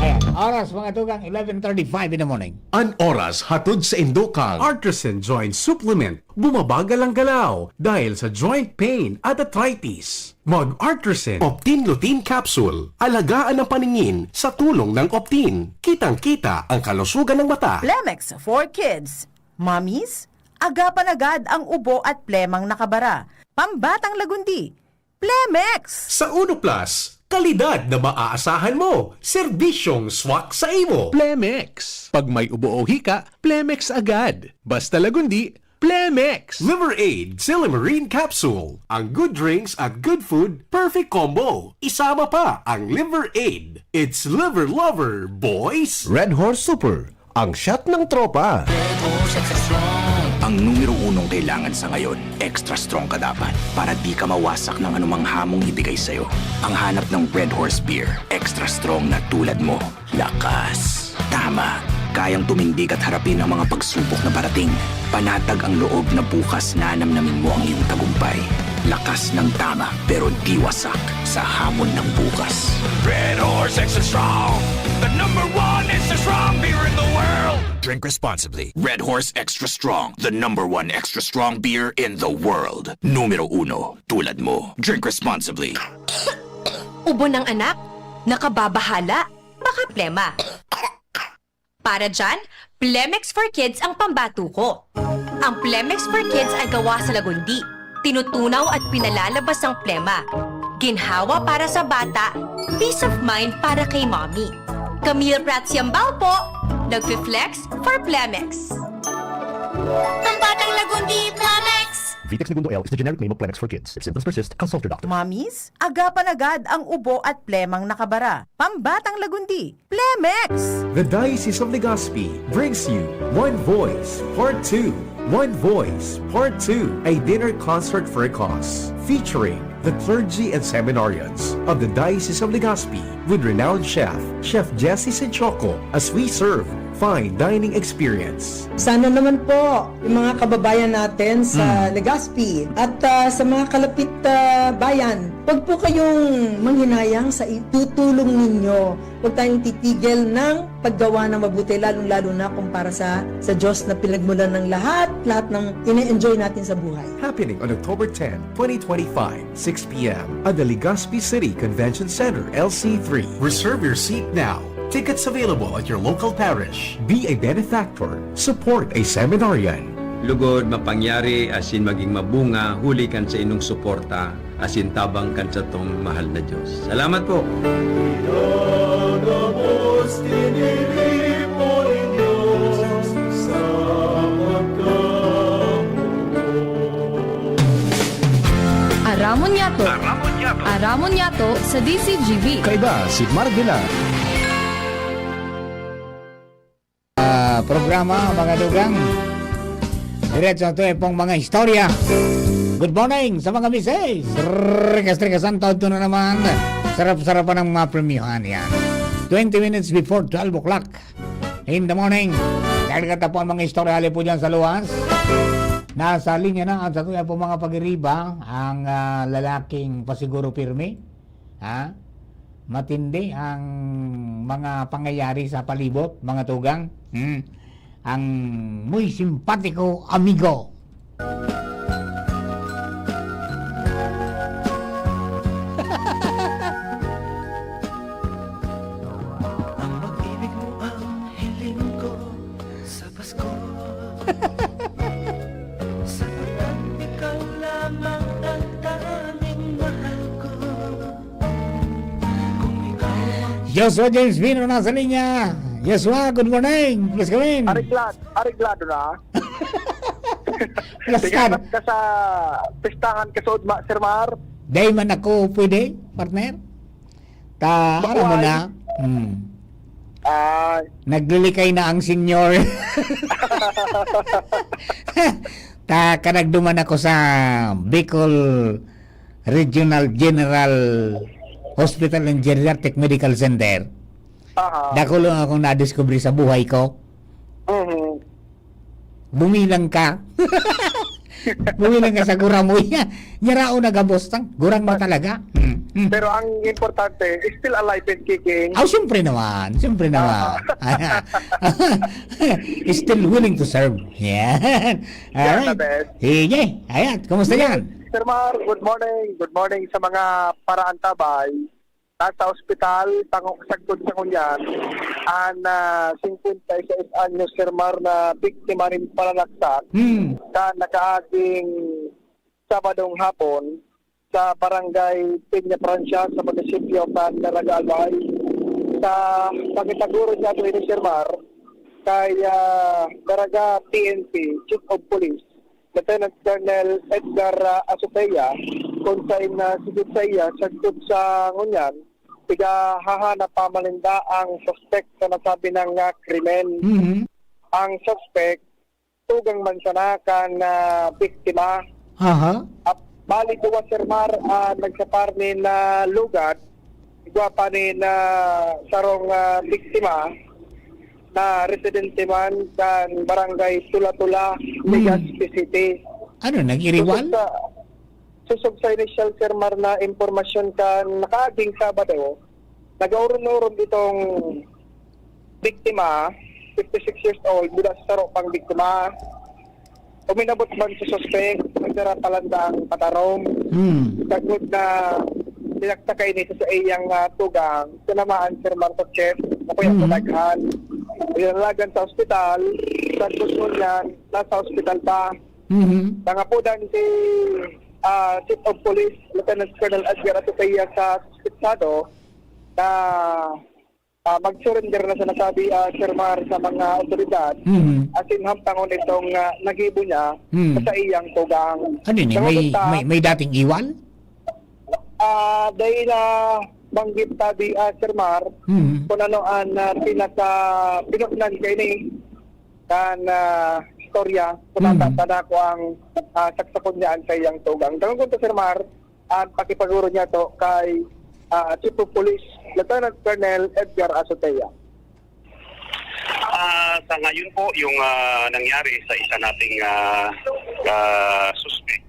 Ayan. Oras, mga tugang, eleven thirty-five in the morning. An oras hatod sa Indokang Artisan Joint Supplement. Bumabagal ang galaw dahil sa joint pain at arthritis. Mag Artisan Optin Lutein Capsule. Alagaan ang paningin sa tulong ng Optin. Kitang-kita ang kalusugan ng mata. Plemex for Kids. Mommies, agapan agad ang ubo at plemang nakabara. Pambatang Lagundi. Plemex! Sa Uno Plus, kalidad na maaasahan mo, serbisyong swak sa imo. Plemex. Pag may ubo o hika, Plemex agad. Basta Lagundi, Plemex. Liver Aid, Silymarin Capsule. Ang good drinks at good food, perfect combo. Isama pa ang Liver Aid. It's Liver Lover, boys! Red Horse Super, ang shot ng tropa. Ang numero unong kailangan sa ngayon, extra strong ka dapat para di ka mawasak ng anumang hamong ibigay sa'yo. Ang hanap ng Red Horse Beer, extra strong na tulad mo. Lakas. Tama. Kayang tumindig at harapin ang mga pagsubok na parating. Panatag ang loob na bukas nanamnamin mo ang iyong tagumpay. Lakas ng tama, pero di wasak sa hamon ng bukas. Red Horse Extra Strong, the number one extra strong beer in the world. Drink responsibly. Red Horse Extra Strong, the number one extra strong beer in the world. Numero uno, tulad mo. Drink responsibly. Ubo ng anak? Nakababahala? Baka plema. Para dyan, Plemex for Kids ang pambato ko. Ang Plemex for Kids ay gawa sa Lagundi. Tinutunaw at pinalalabas ang plema. Ginhawa para sa bata, peace of mind para kay mommy. Camille Prats Yambao po, nagfi-flex for Plemex. Pambatang Lagundi, Plemex! Vitex Negundo L is the generic name of Plemex for Kids. If symptoms persist, consult your doctor. Mommies, agapan agad ang ubo at plemang nakabara. Pambatang Lagundi, Plemex! The Diocese of Legazpi brings you One Voice Part two. One Voice Part two, a dinner concert for a cause, featuring the clergy and seminarians of the Diocese of Legazpi with renowned chef, Chef Jesse Sinchoco, as we serve fine dining experience. Sana naman po yung mga kababayan natin sa Hmm. Legazpi at, ah, sa mga kalapit, ah, bayan, wag po kayong manghinayang sa itutulong ninyo. Huwag tayong titigil ng paggawa ng mabuti, lalong-lalo na kung para sa, sa Diyos na pinagmulan ng lahat, lahat ng ine-enjoy natin sa buhay. Happening on October ten, twenty twenty-five, six p m at the Legazpi City Convention Center, L C three. Reserve your seat now. Tickets available at your local parish. Be a benefactor. Support a seminarian. Lugod, mapangyari, asin maging mabunga, huli kan sa inong suporta, asin tabang kan satong mahal na Diyos. Salamat po. Pinagabos, tiniripo nin Diyos sa pagkamugot. Aramon niyato. Aramon niyato. Aramon niyato sa D C G B. Kaiba si Marvila. Ah, programa, mga dugang. Diretso na to, eh, pong mga istorya. Good morning sa mga misis. Rikas-rikas ang taon to na naman. Sarap-sarapan ng mga premyohan yan. Twenty minutes before twelve o'clock in the morning. Dahil katapuan mga istorya, hali po dyan sa luwas. Nasa linya na at sa tuya po mga pag-iriba, ang, ah, lalaking pasiguro pirmi. Ha? Matindi ang mga pangyayari sa palibot, mga tugang. Hmm. Ang muy simpatiko amigo. Ang pag-ibig mo ang hiling ko sa Pasko. Sapagkat ikaw lamang ang tanging mahal ko. Kung ikaw ang Joshua James Vino nasa linya. Joshua, good morning. Please come in. Areglado, areglado na. Plus Sige, ka. Ba't ka sa pistahan ka sa Udma, Sir Mar? Dahil man ako pwede, partner. Ta, Bakuan. Aram mo na. Hmm. Ah. Naglilikay na ang senior. Ta, kanagduman ako sa Bicol Regional General Hospital and Geriatric Medical Center. Aha. Dako lang akong nadiskubre sa buhay ko. Mhm. Bumilang ka. Bumilang ka sa gurang mo. Nyarao na gabos tang. Gurang mo talaga. Mm, mm. Pero ang importante, still alive and kicking. Oh, siyempre naman. Siyempre naman. Ah. Still willing to serve. Yan. Yan, Alright. The best. Sige. Ayan. Kumusta yan? Sir Mar, good morning. Good morning sa mga paraantabay. Nasa ospital, tango-, sagkod sa ngunyan, an, ah, singkwenta y seis anyos, Sir Mar, na biktima nin pananaksak Hmm. sa nakaaging Sabadong hapon, sa Barangay Peña Francia sa munisipyo kan Daraga Albay. Sa pangitaguro niya po ini, Sir Mar, kay, ah, Daraga P N P Chief of Police, Lieutenant Colonel Edgar, ah, Azotea, kung sain na sigit sa iya, sagkod sa ngunyan, pigahahanap pa man ninda ang suspek sa nasabi nang, ah, krimen. Mhm. Ang suspek, tugang man sana kan, ah, biktima. Aha. At bali duwa, Sir Mar, ah, nagsapar nin, ah, lugat, igwa pa nin, ah, sarong, ah, biktima na residente man kan Barangay Tula-Tula, Hmm. Legazpi City. Ano, nag-iriwal? Susog sa, susog sa initial, Sir Mar, na impormasyon kan nakaaging Sabado, nag-auron-uron itong biktima, fifty-six years old, mula sa saro pang biktima. Uminabot man sa suspek, nagdara pa lang daang patarom. Hmm. Sagkod na dinaktak kaini sa saiyang, ah, tugang, tinamaan, Sir Mar, sa chest, na kaya Hmm. sa daghan. Dinalagan sa ospital, sagkod ngunyan, nasa ospital pa. Mhm. Nangapodan si, ah, Chief of Police, Lieutenant Colonel Edgar Azotea sa suspetsado na, ah, mag-surrender na sa nasabi, ah, Sir Mar, sa mga otoridad. Mhm. Asin hamtangon itong, ah, nagibo niya Mhm. sa saiyang tugang. Ano ni? Sa May, huli ta, may, may dating iwal? Ah, dahil na banggit tabi, ah, Sir Mar, Mhm. kung ano ang, ah, pinaka-, pinuknan kaini kan, ah, istorya, kung Mhm. natatada ko ang, ah, saksakon niya ang saiyang tugang. Tangon ko to, Sir Mar, ang pakipaguro niya to kay, ah, Chief of Police, Lieutenant Colonel Edgar Azotea. Ah, sa ngayon po, yung, ah, nangyari sa isa nating, ah, ah, suspect,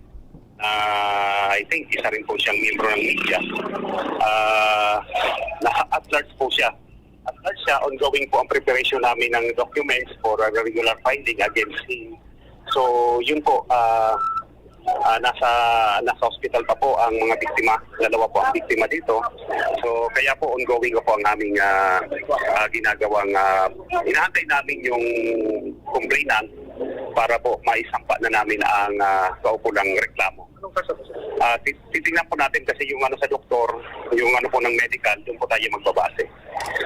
ah, I think isa rin po siyang miyembro ng media. Ah, nasa at large po siya. At large siya, ongoing po ang preparation namin ng documents for a regular finding against him. So, yun po, ah, ah, nasa, nasa hospital pa po ang mga biktima. Dalawa po ang biktima dito. So, kaya po ongoing po ang aming, ah, ah, ginagawang, ah, inaantay namin yung complainant para po maisampa na namin ang, ah, kaukulang reklamo. Ah, ti-, titingnan po natin kasi yung ano sa doktor, yung ano po ng medical, doon po tayo magbabase.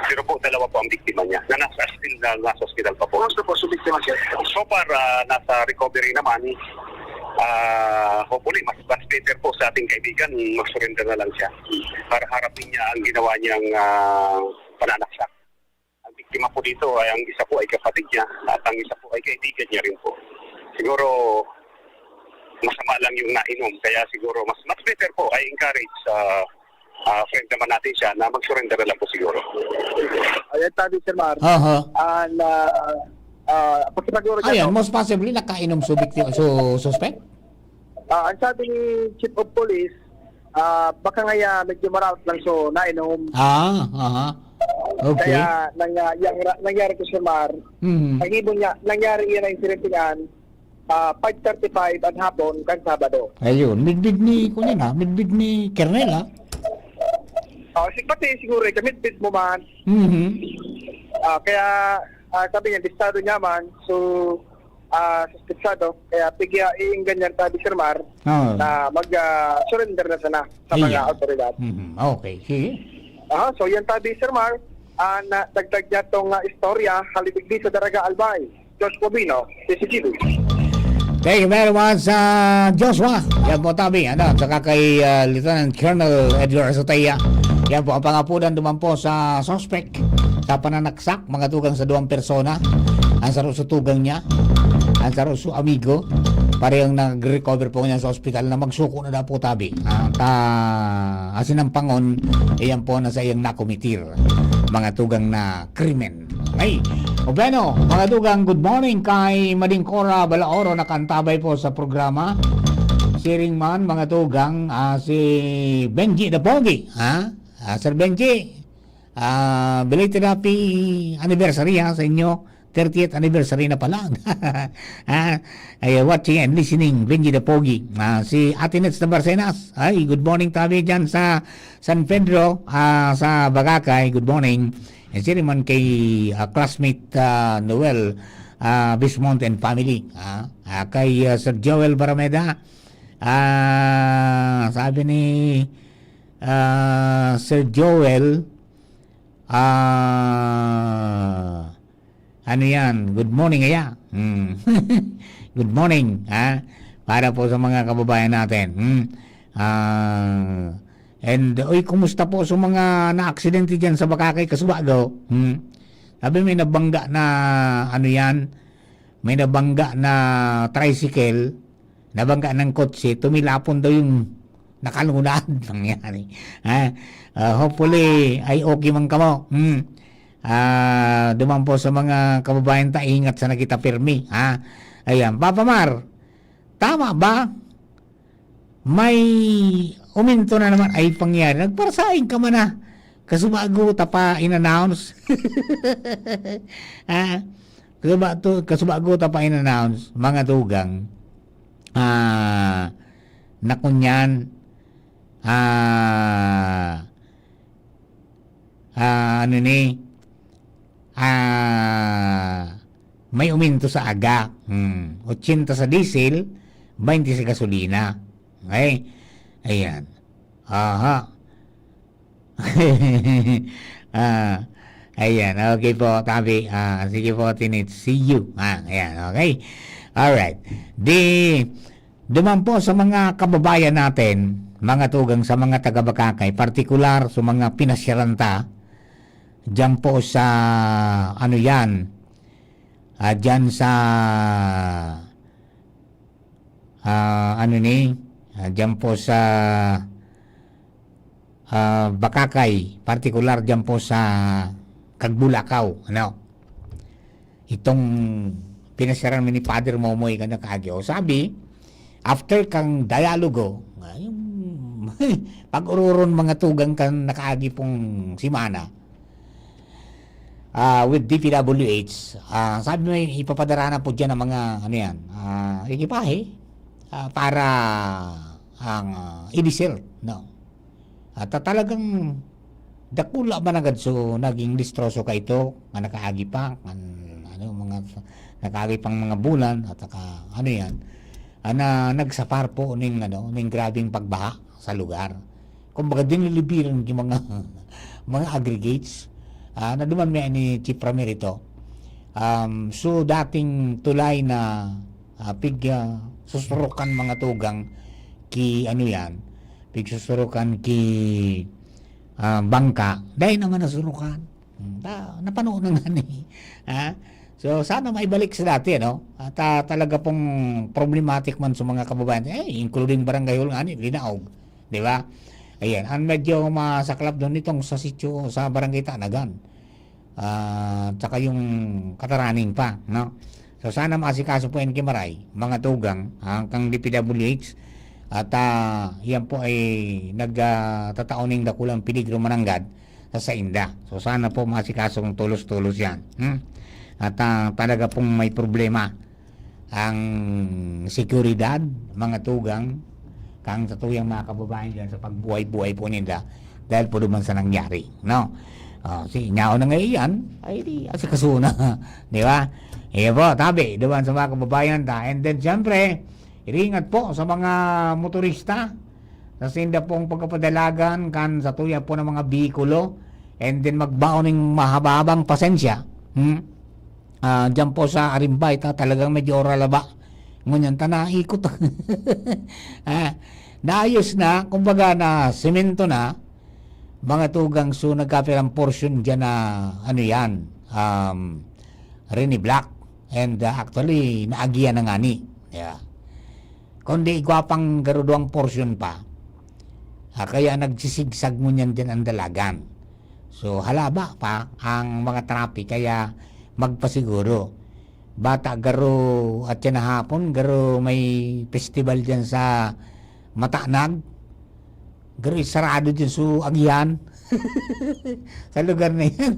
Pero po, dalawa po ang biktima niya na nasa, still na nasa hospital pa po. Kumusta po si biktima, sir? So far, ah, nasa recovery naman. Ah, hopefully, mas, mas better po sa ating kaibigan, mag-surrender na lang siya para harapin niya ang ginawa niyang, ah, pananaksak. Ang biktima po dito ay ang isa po ay kapatid niya at ang isa po ay kaibigan niya rin po. Siguro, masama lang yung nainom, kaya siguro mas, mas better po, I encourage sa, ah, friend naman natin siya na mag-surrender na lang po siguro. Ayan, sabi, Sir Mar. Aha. Ah, na, ah, pakipaguro niya Ayan, to. Most possibly, nakainom so bikti-, so suspect? Ah, ang sabi ni Chief of Police, ah, baka nga ya medyo maraot lang so nainom. Ah, aha. Okay. Kaya nang, ah, yang ra-, nangyari ko, Sir Mar, Mhm. ang ibon niya, nangyari iyan ang insidente niyan, ah, five thirty-five an hapon kan Sabado. Ayun, midbid ni, kunin ha, midbid ni Kernel ha. Ah, si-, pati siguro, eh, kamidbid mo man. Mhm. Ah, kaya, ah, sabi niya, bistado niya man. So, ah, suspetsado. Kaya pigya iinggan niya tabi, Sir Mar, Oo. na mag, ah, surrender na sana sa mga Iya. awtoridad. Mhm. Okay, sige. Aha, so yan tabi, Sir Mar, ah, na dagdag niya tong, ah, istorya, halibigdi sa Daraga Albay. Joshua Bino, C C T V. Thank you very much, ah, Joshua. Yan po, tabi, ano, saka kay, ah, Lieutenant Colonel Edgar Azotea. Yan po, ang pangapudan duman po sa suspect sa pananaksak, mga tugang sa duwang persona. Ang saro sa tugang niya, ang saro sa amigo. Parehong nag-recover po niya sa ospital na magsuko na daw po tabi. At, ah, asin ang pangon, iyan po na sa iyang nakomitir. Mga tugang na krimen. Ay, o bueno, mga tugang, good morning kay Mading Cora Balaoro, nakaantabay po sa programa. Siring man, mga tugang, ah, si Benji the Pogi, ha? Ah, Sir Benji, ah, belated happy anniversary, ha, sa inyo. Thirtieth anniversary na pala. Ah, ay, watching and listening, Benji the Pogi. Ah, si Ate Nets Tabarcenas. Ay, good morning tabi dyan sa San Pedro, ah, sa Bagacay. Good morning. And siya naman kay, ah, classmate, ah, Noel, ah, Bismonte and family. Ah, ah, kay, ah, Sir Joel Barameda, Ah, sabi ni, ah, Sir Joel, ah, ano yan? Good morning, kaya. Hmm. Good morning, ha? Para po sa mga kababayan natin. Hmm. Ah, and, uy, kumusta po sa mga na-aksidente dyan sa Bakakay, Kasubago? Hmm. Sabi may nabangga na, ano yan? May nabangga na tricycle, nabangga ng kotse, tumilapon daw yung nakalunad. Nangyari. Ha? Ah, hopefully, ay okay man kamo. Hmm. Ah, duman po sa mga kababayan ta, ingat sa nakita pirmi, ha? Ayan. Papa Mar, tama ba? May uminto na naman. Ay, pangyari. Nagparasaing ka man, ah. Kasubago ta pa in-announce. Ah, kasuba-, to, kasubago ta pa in-announce, mga tugang. Ah, na kunyan, ah, ah, ano ni, ah, may uminto sa aga. Hmm. Ochenta sa diesel, baynte sa gasolina. Okay? Ayan. Aha. Ah, ayan. Okay po, tabi. Ah, sige po, Tinit. See you. Ah, ayan. Okay. Alright. Di, duman po sa mga kababayan natin, mga tugang sa mga taga-Bakakay, partikular sa mga pinasyaran ta, dyan po sa, ano yan, ah, dyan sa, ah, ano ni, ah, dyan po sa, ah, Bakakay, partikular dyan po sa Kagbulakaw, ano? Itong pinasyaran mi ni Father Momoy kan nakaagi. O, sabi, after kang dialogo, ah, yung pag-ururon mga tugang kan nakaagi pong simana, ah, with D P W H, ah, sabi mo, ipapadara na po dyan ang mga, ano yan, ah, ekipahe, ah, para ang, ah, i-desert, no? At, ah, talagang dakula man agad so naging listroso kaito, nga nakaagi pa, kan, ano, mga, nakaagi pang mga bulan, at saka, ano yan, ah, na nagsapar po ning, ano, ning grabeng pagbaha sa lugar. Kumbaga, dinilibiran yung mga, mga aggregates, ah, na duman may ni Chief Ramirito. Um, so, dating tulay na, ah, pig, ah, susurukan mga tugang ki, ano yan, pigsusurukan ki, ah, bangka, dahil naman nasurukan. Hmm, ta-, napano na nga ni. Ha? So, sana maibalik sa dati, ano? At, ah, talaga pong problematic man sa mga kababayan, eh, including Barangay Hall nga ni, linaog. Di ba? Ayan, ang medyo masaklap doon itong sa sitio, sa Barangay Tanagan. Ah, tsaka yung Kataraning pa, no? So, sana maasikaso po yan ki Maray, mga tugang, ah, kang D P W H. At, ah, yan po ay nag, ah, tatao ning dakulang peligro mananggad sa sainda. So, sana po maasikaso ng tulos-tulos yan. Hmm? At, ah, talaga pong may problema ang seguridad, mga tugang, kang satuyang mga kababayan dyan sa pagbuhay-buhay po nila dahil po duman sa nangyari, no? Ah, si Nyao na ngayon yan, ay di, asikaso na, di ba? Iyo po, tabi, duman sa mga kababayan ta. And then, siyempre, iringat po sa mga motorista, sa sinda pong pagkapadalagan, kan satuya po ng mga bihikulo, and then magbaon ng mahaba-habang pasensya. Hmm? Ah, diyan po sa Arimbay, ta-, talagang medyo oralaba. Ngunyan ta naikot. Ah, naayos na, kumbaga na semento na, mga tugang, so nagkapirang portion diyan na, ano yan, um, riniblock. And, ah, actually, naagihan na nga ni. Yeah. Kundi igwa pang garuduang portion pa. Ah, kaya nagsisigsag ngunyan diyan ang dalagan. So, halaba pa ang mga traffic, kaya magpasiguro. Bata garo at yan hapon, garo may festival diyan sa Matanag. Garo sarado diyan sa agihan. Sa lugar na yan.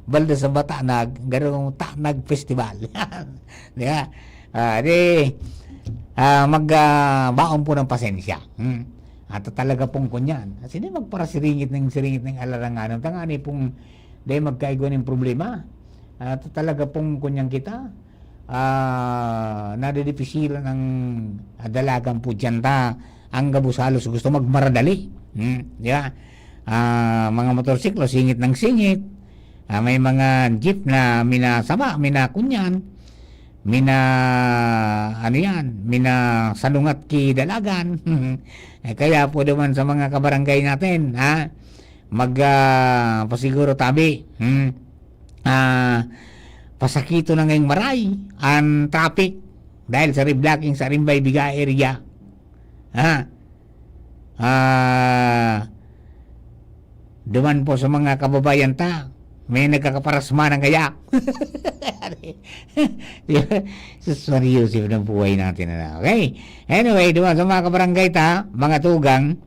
Balda sa Matanag, garo Tanag Festival. Di ba? Ah, di, ah, mag, ah, baon po ng pasensya. Hmm. At talaga pong kunyan. Kasi di magparasiringit ng siringit ng alaranganon. Tangani pong di magkaigwa ng problema. At talaga pong kunyan kita. ah, nadidipisilan ang dalagan po diyan ta. Ang gabos halos gusto magmaradali. Hmm, di ba? Ah, mga motorsiklo, singit ng singit. Ah, may mga jeep na minasaba, minakunyan, mina, ano yan, minasalungat ki dalagan. Eh, kaya po naman sa mga kabarangay natin, ha? Mag, ah, pasiguro tabi. Hmm. Ah, pasakito na ngayong maray ang traffic dahil sa reblocking sa Rimbay Biga area. Ha? Ah, duman po sa mga kababayan ta, may nagkakaparasma ng kaya. Di ba? Sus, Maria Joseph ng buhay natin na. Okay? Anyway, duman sa mga kabarangay ta, mga tugang,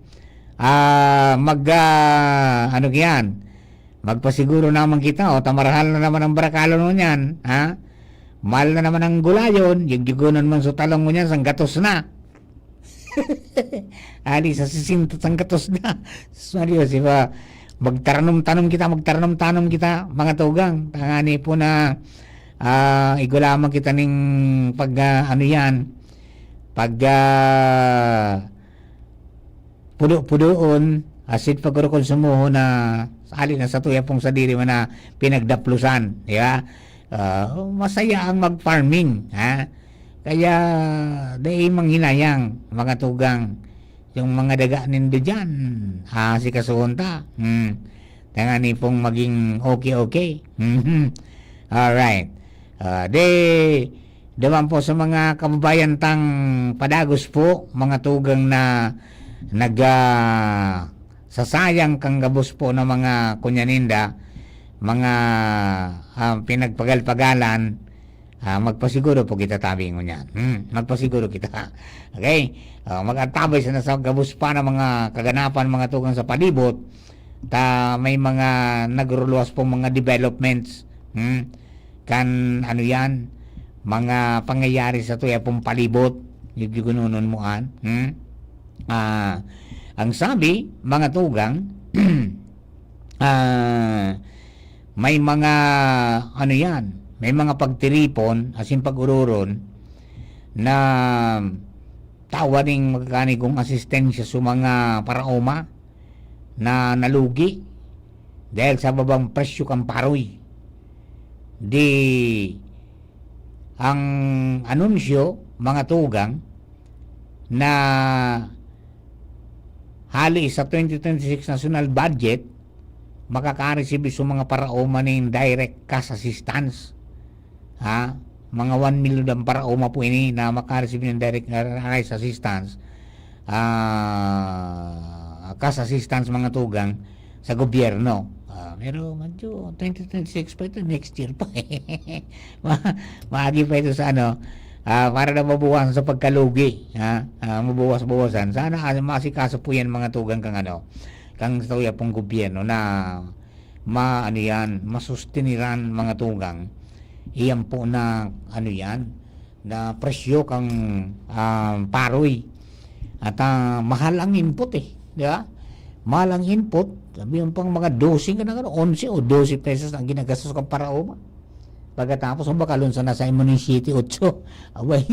ah, mag, ah, ano yan? Magpasiguro naman kita, o, ta marahal na naman ang barakalon niyan, ha? Mahal na naman ang gulayon, yung jugunan man sa talong mo niyan, sanggatos na. Ali sa sisenta, sanggatos na. Sus, Maria, di ba? Magtaranom-tanom kita, magtaranom-tanom kita, mga tugang. Tangani po na, ah, igulaman kita ning pag, ah, ano yan, pag, ah, pudo-pudoon, asin pagkukonsumohon na ali na sa tuya pong sadiri man na pinagdaplusan, di ba? Ah, masaya ang mag-farming, ha? Kaya, dai manghinayang, mga tugang, yung mga daga nindo dyan, asikasuhon ta. Hmm. Tangani pong maging okay-okay. Mhm. Alright. Ah, di, duman po sa mga kababayan tang padagos po, mga tugang na nag, ah, sasayang kan gabos po na mga kunyaninda, mga, ah, pinagpagal-pagalan, ah, magpasiguro po kita tabi ngunyan. Hmm, magpasiguro kita. Okay? Ah, mag-antabay sana sa gabos pa na mga kaganapan, mga tugang sa palibot, ta may mga nagruluwas pong mga developments. Hmm? Kan ano yan, mga pangyayari sa tuya pong palibot, yung gigunonon mo an. Hmm? Ah, ang sabi, mga tugang, ah, may mga, ano yan, may mga pagtiripon, asin pag-ururon, na tawa ning magkakanigong asistensya sa mga paraoma na nalugi dahil sa babang presyo kan paroy. Di ang anunsyo, mga tugang, na hali sa twenty twenty-six national budget, makakareceive sa mga paraoma ning direct cash assistance. Ha? Mga one million ang paraoma po ini na makareceive ng direct cash assistance. Ah, cash assistance, mga tugang, sa gobyerno. Ah, pero medyo twenty twenty-six pa ito, next year pa. Ma-, maagi pa ito sa ano, ah, para na mabawasan sa pagkalugi, ha? Ah, mabawas-bawasan. Sana, ah, maasikaso po yan, mga tugang, kang ano, kang sa tuya pong gobyerno na ma-, ano yan, masustiniran, mga tugang. Iyan po na, ano yan, na presyo kang, ah, paroy. At, ah, mahal ang input eh, di ba? Mahal ang input, sabi yung pang mga dose ka na gano'n, onse o dose pesos ang ginagastos kang paraoma. Pagkatapos, ang bakalon sana sa imo ng siyete, otso. Abay,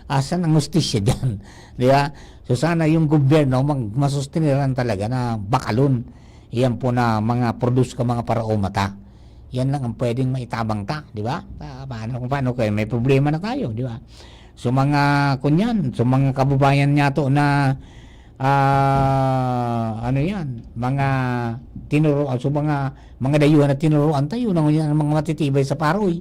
asan ang hustisya dyan? Di ba? So, sana yung gobyerno mag-, masustiniran talaga na bakalon. Iyan po na mga produce ka mga paraoma ta. Yan lang ang pwedeng maitabang ta, di ba? Pa-, paano, kung paano kayo, may problema na tayo, di ba? So, mga kunyan, so, mga kababayan niya to na, ah, ano yan, mga tinuro, so, mga, mga dayuhan na tinuruan tayo na ngunyan ang mga matitibay sa paroy.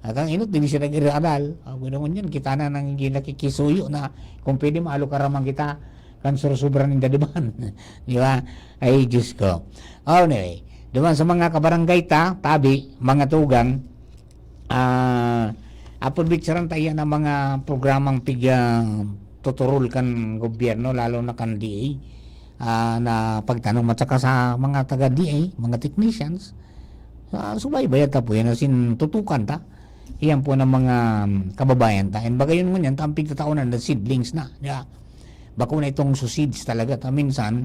At ang inot, hindi siya nag-iradal. Ah, ganoon yan, kita na nang nakikisuyo na kung pwede maalukaraman kita kan sursubra ninda duman. Di ba? Ay, Diyos ko. Anyway, duman sa mga kabarangay ta, tabi, mga tugang, ah, apobitsaran ta iyan ang mga programang pig-, ah, tuturul kan gobyerno, lalo na kan D A, ah, na pagtanom at saka sa mga taga D A, mga technicians, ah, subaybayan ta po yan, as in, tutukan ta. Iyan po ng mga, um, kababayan ta. And bagayon ngunyan, ta ang pigtataonan na seedlings na, di ba? Bako na itong suseeds talaga. Ta minsan,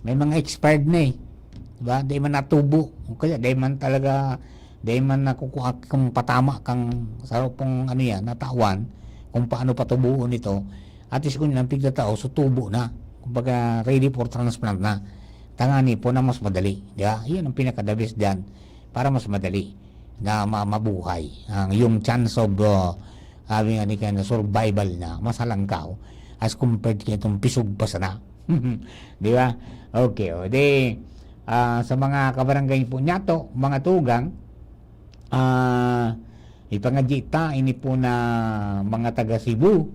may mga expired na eh. Di ba? Di man natubo. O kaya, di man talaga Dai man nakukuha kung patama kang sa pong ano yan, natawan, kung paano patubuon ito. At least kung ang pigtatao, so tubo na. Kumbaga, ready for transplant na. Tangani po na mas madali. Di ba? Yun ang pinaka-the best dyan. Para mas madali na ma- mabuhay. Ang, yung chance of, uh, having any kind of survival na mas halangkaw as compared kay itong pisog pa sana. Di ba? Okay, o di, ah, sa mga kabarangay po niyato, mga tugang, ah, ipangadyi ta, ini po na mga taga Cebu,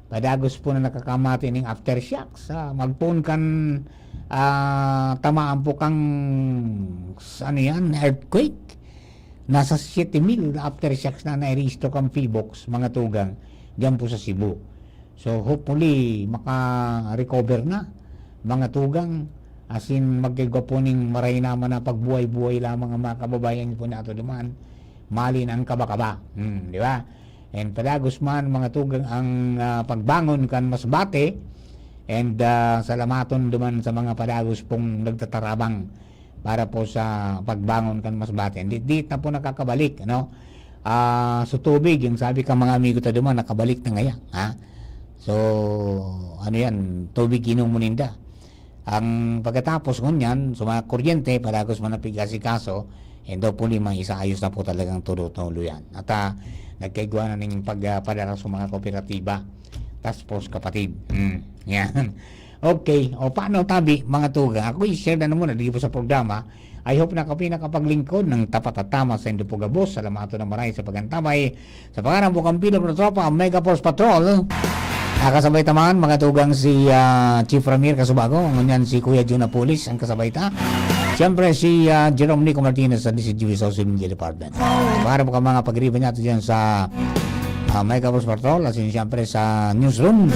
padagos po na nakakamati ning aftershocks. Ah, magpoon kan, ah, tamaan po kang, ano yan, earthquake. Nasa siyete mil na aftershocks na nairehistro kan PHIVOLCS, mga tugang, diyan po sa Cebu. So, hopefully, maka-recover na, mga tugang. As in, magkaigwa po ning maray naman na pagbuhay-buhay lamang ang mga kababayan po nato duman. Mali na ang kaba-kaba. Hmm, di ba? And padagos man, mga tugang, ang, ah, pagbangon kan masbate. And, ah, salamaton duman sa mga padagos pong nagtatarabang para po sa pagbangon kan masbate. Di, di na po nakakabalik, ano? Ah, so tubig, yung sabi ka mga amigo ta duman, nakabalik na ngaya, ha? So, ano yan, tubig inom mo ninda. Ang pagkatapos ngunyan, sa mga kuryente, padagos man ang pig-asikaso, and hopefully, maisaayos na po talagang tulo-tulo yan. At, ah, nagkaigwa na ning pag, ah, padara sa mga kooperatiba. Task Force, kapatid. Hmm, yan. Okay. O, paano, tabi, mga tugang? Ako, i-share na muna dito sa programa. I hope na kami nakapaglingkod ng tapat at tama sa indo po gabos. Salamaton na maray sa pag-antabay. Sa pangaran po kan Pilog na Tropa, ang Mega Force Patrol. Nakasabay taman, mga tugang, si, ah, Chief Ramir Kasubago. Ngunyan si Kuya Jun Apulis ang kasabay ta. Siyempre, si, ah, Jerome Nico Martinez sa D C G Social Media Department. Para po ka mga pagriba niya dyan sa, ah, Mega Force Patrol, at siyempre sa Newsroom.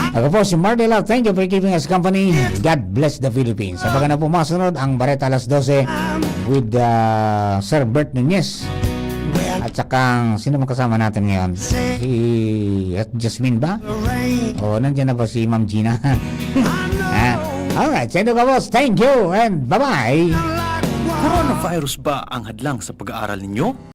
Ako po si Mardela. Thank you for keeping us company. God bless the Philippines. Sa na po masunod, ang Bareta alas dose with, ah, Sir Bert Nunez. At saka, sino man kasama natin ngayon? Si Jasmine ba? O, nandiyan na ba si Ma'am Gina? Ha? Alright, sa inyo, boss. Thank you and bye-bye. Coronavirus ba ang hadlang sa pag-aaral ninyo?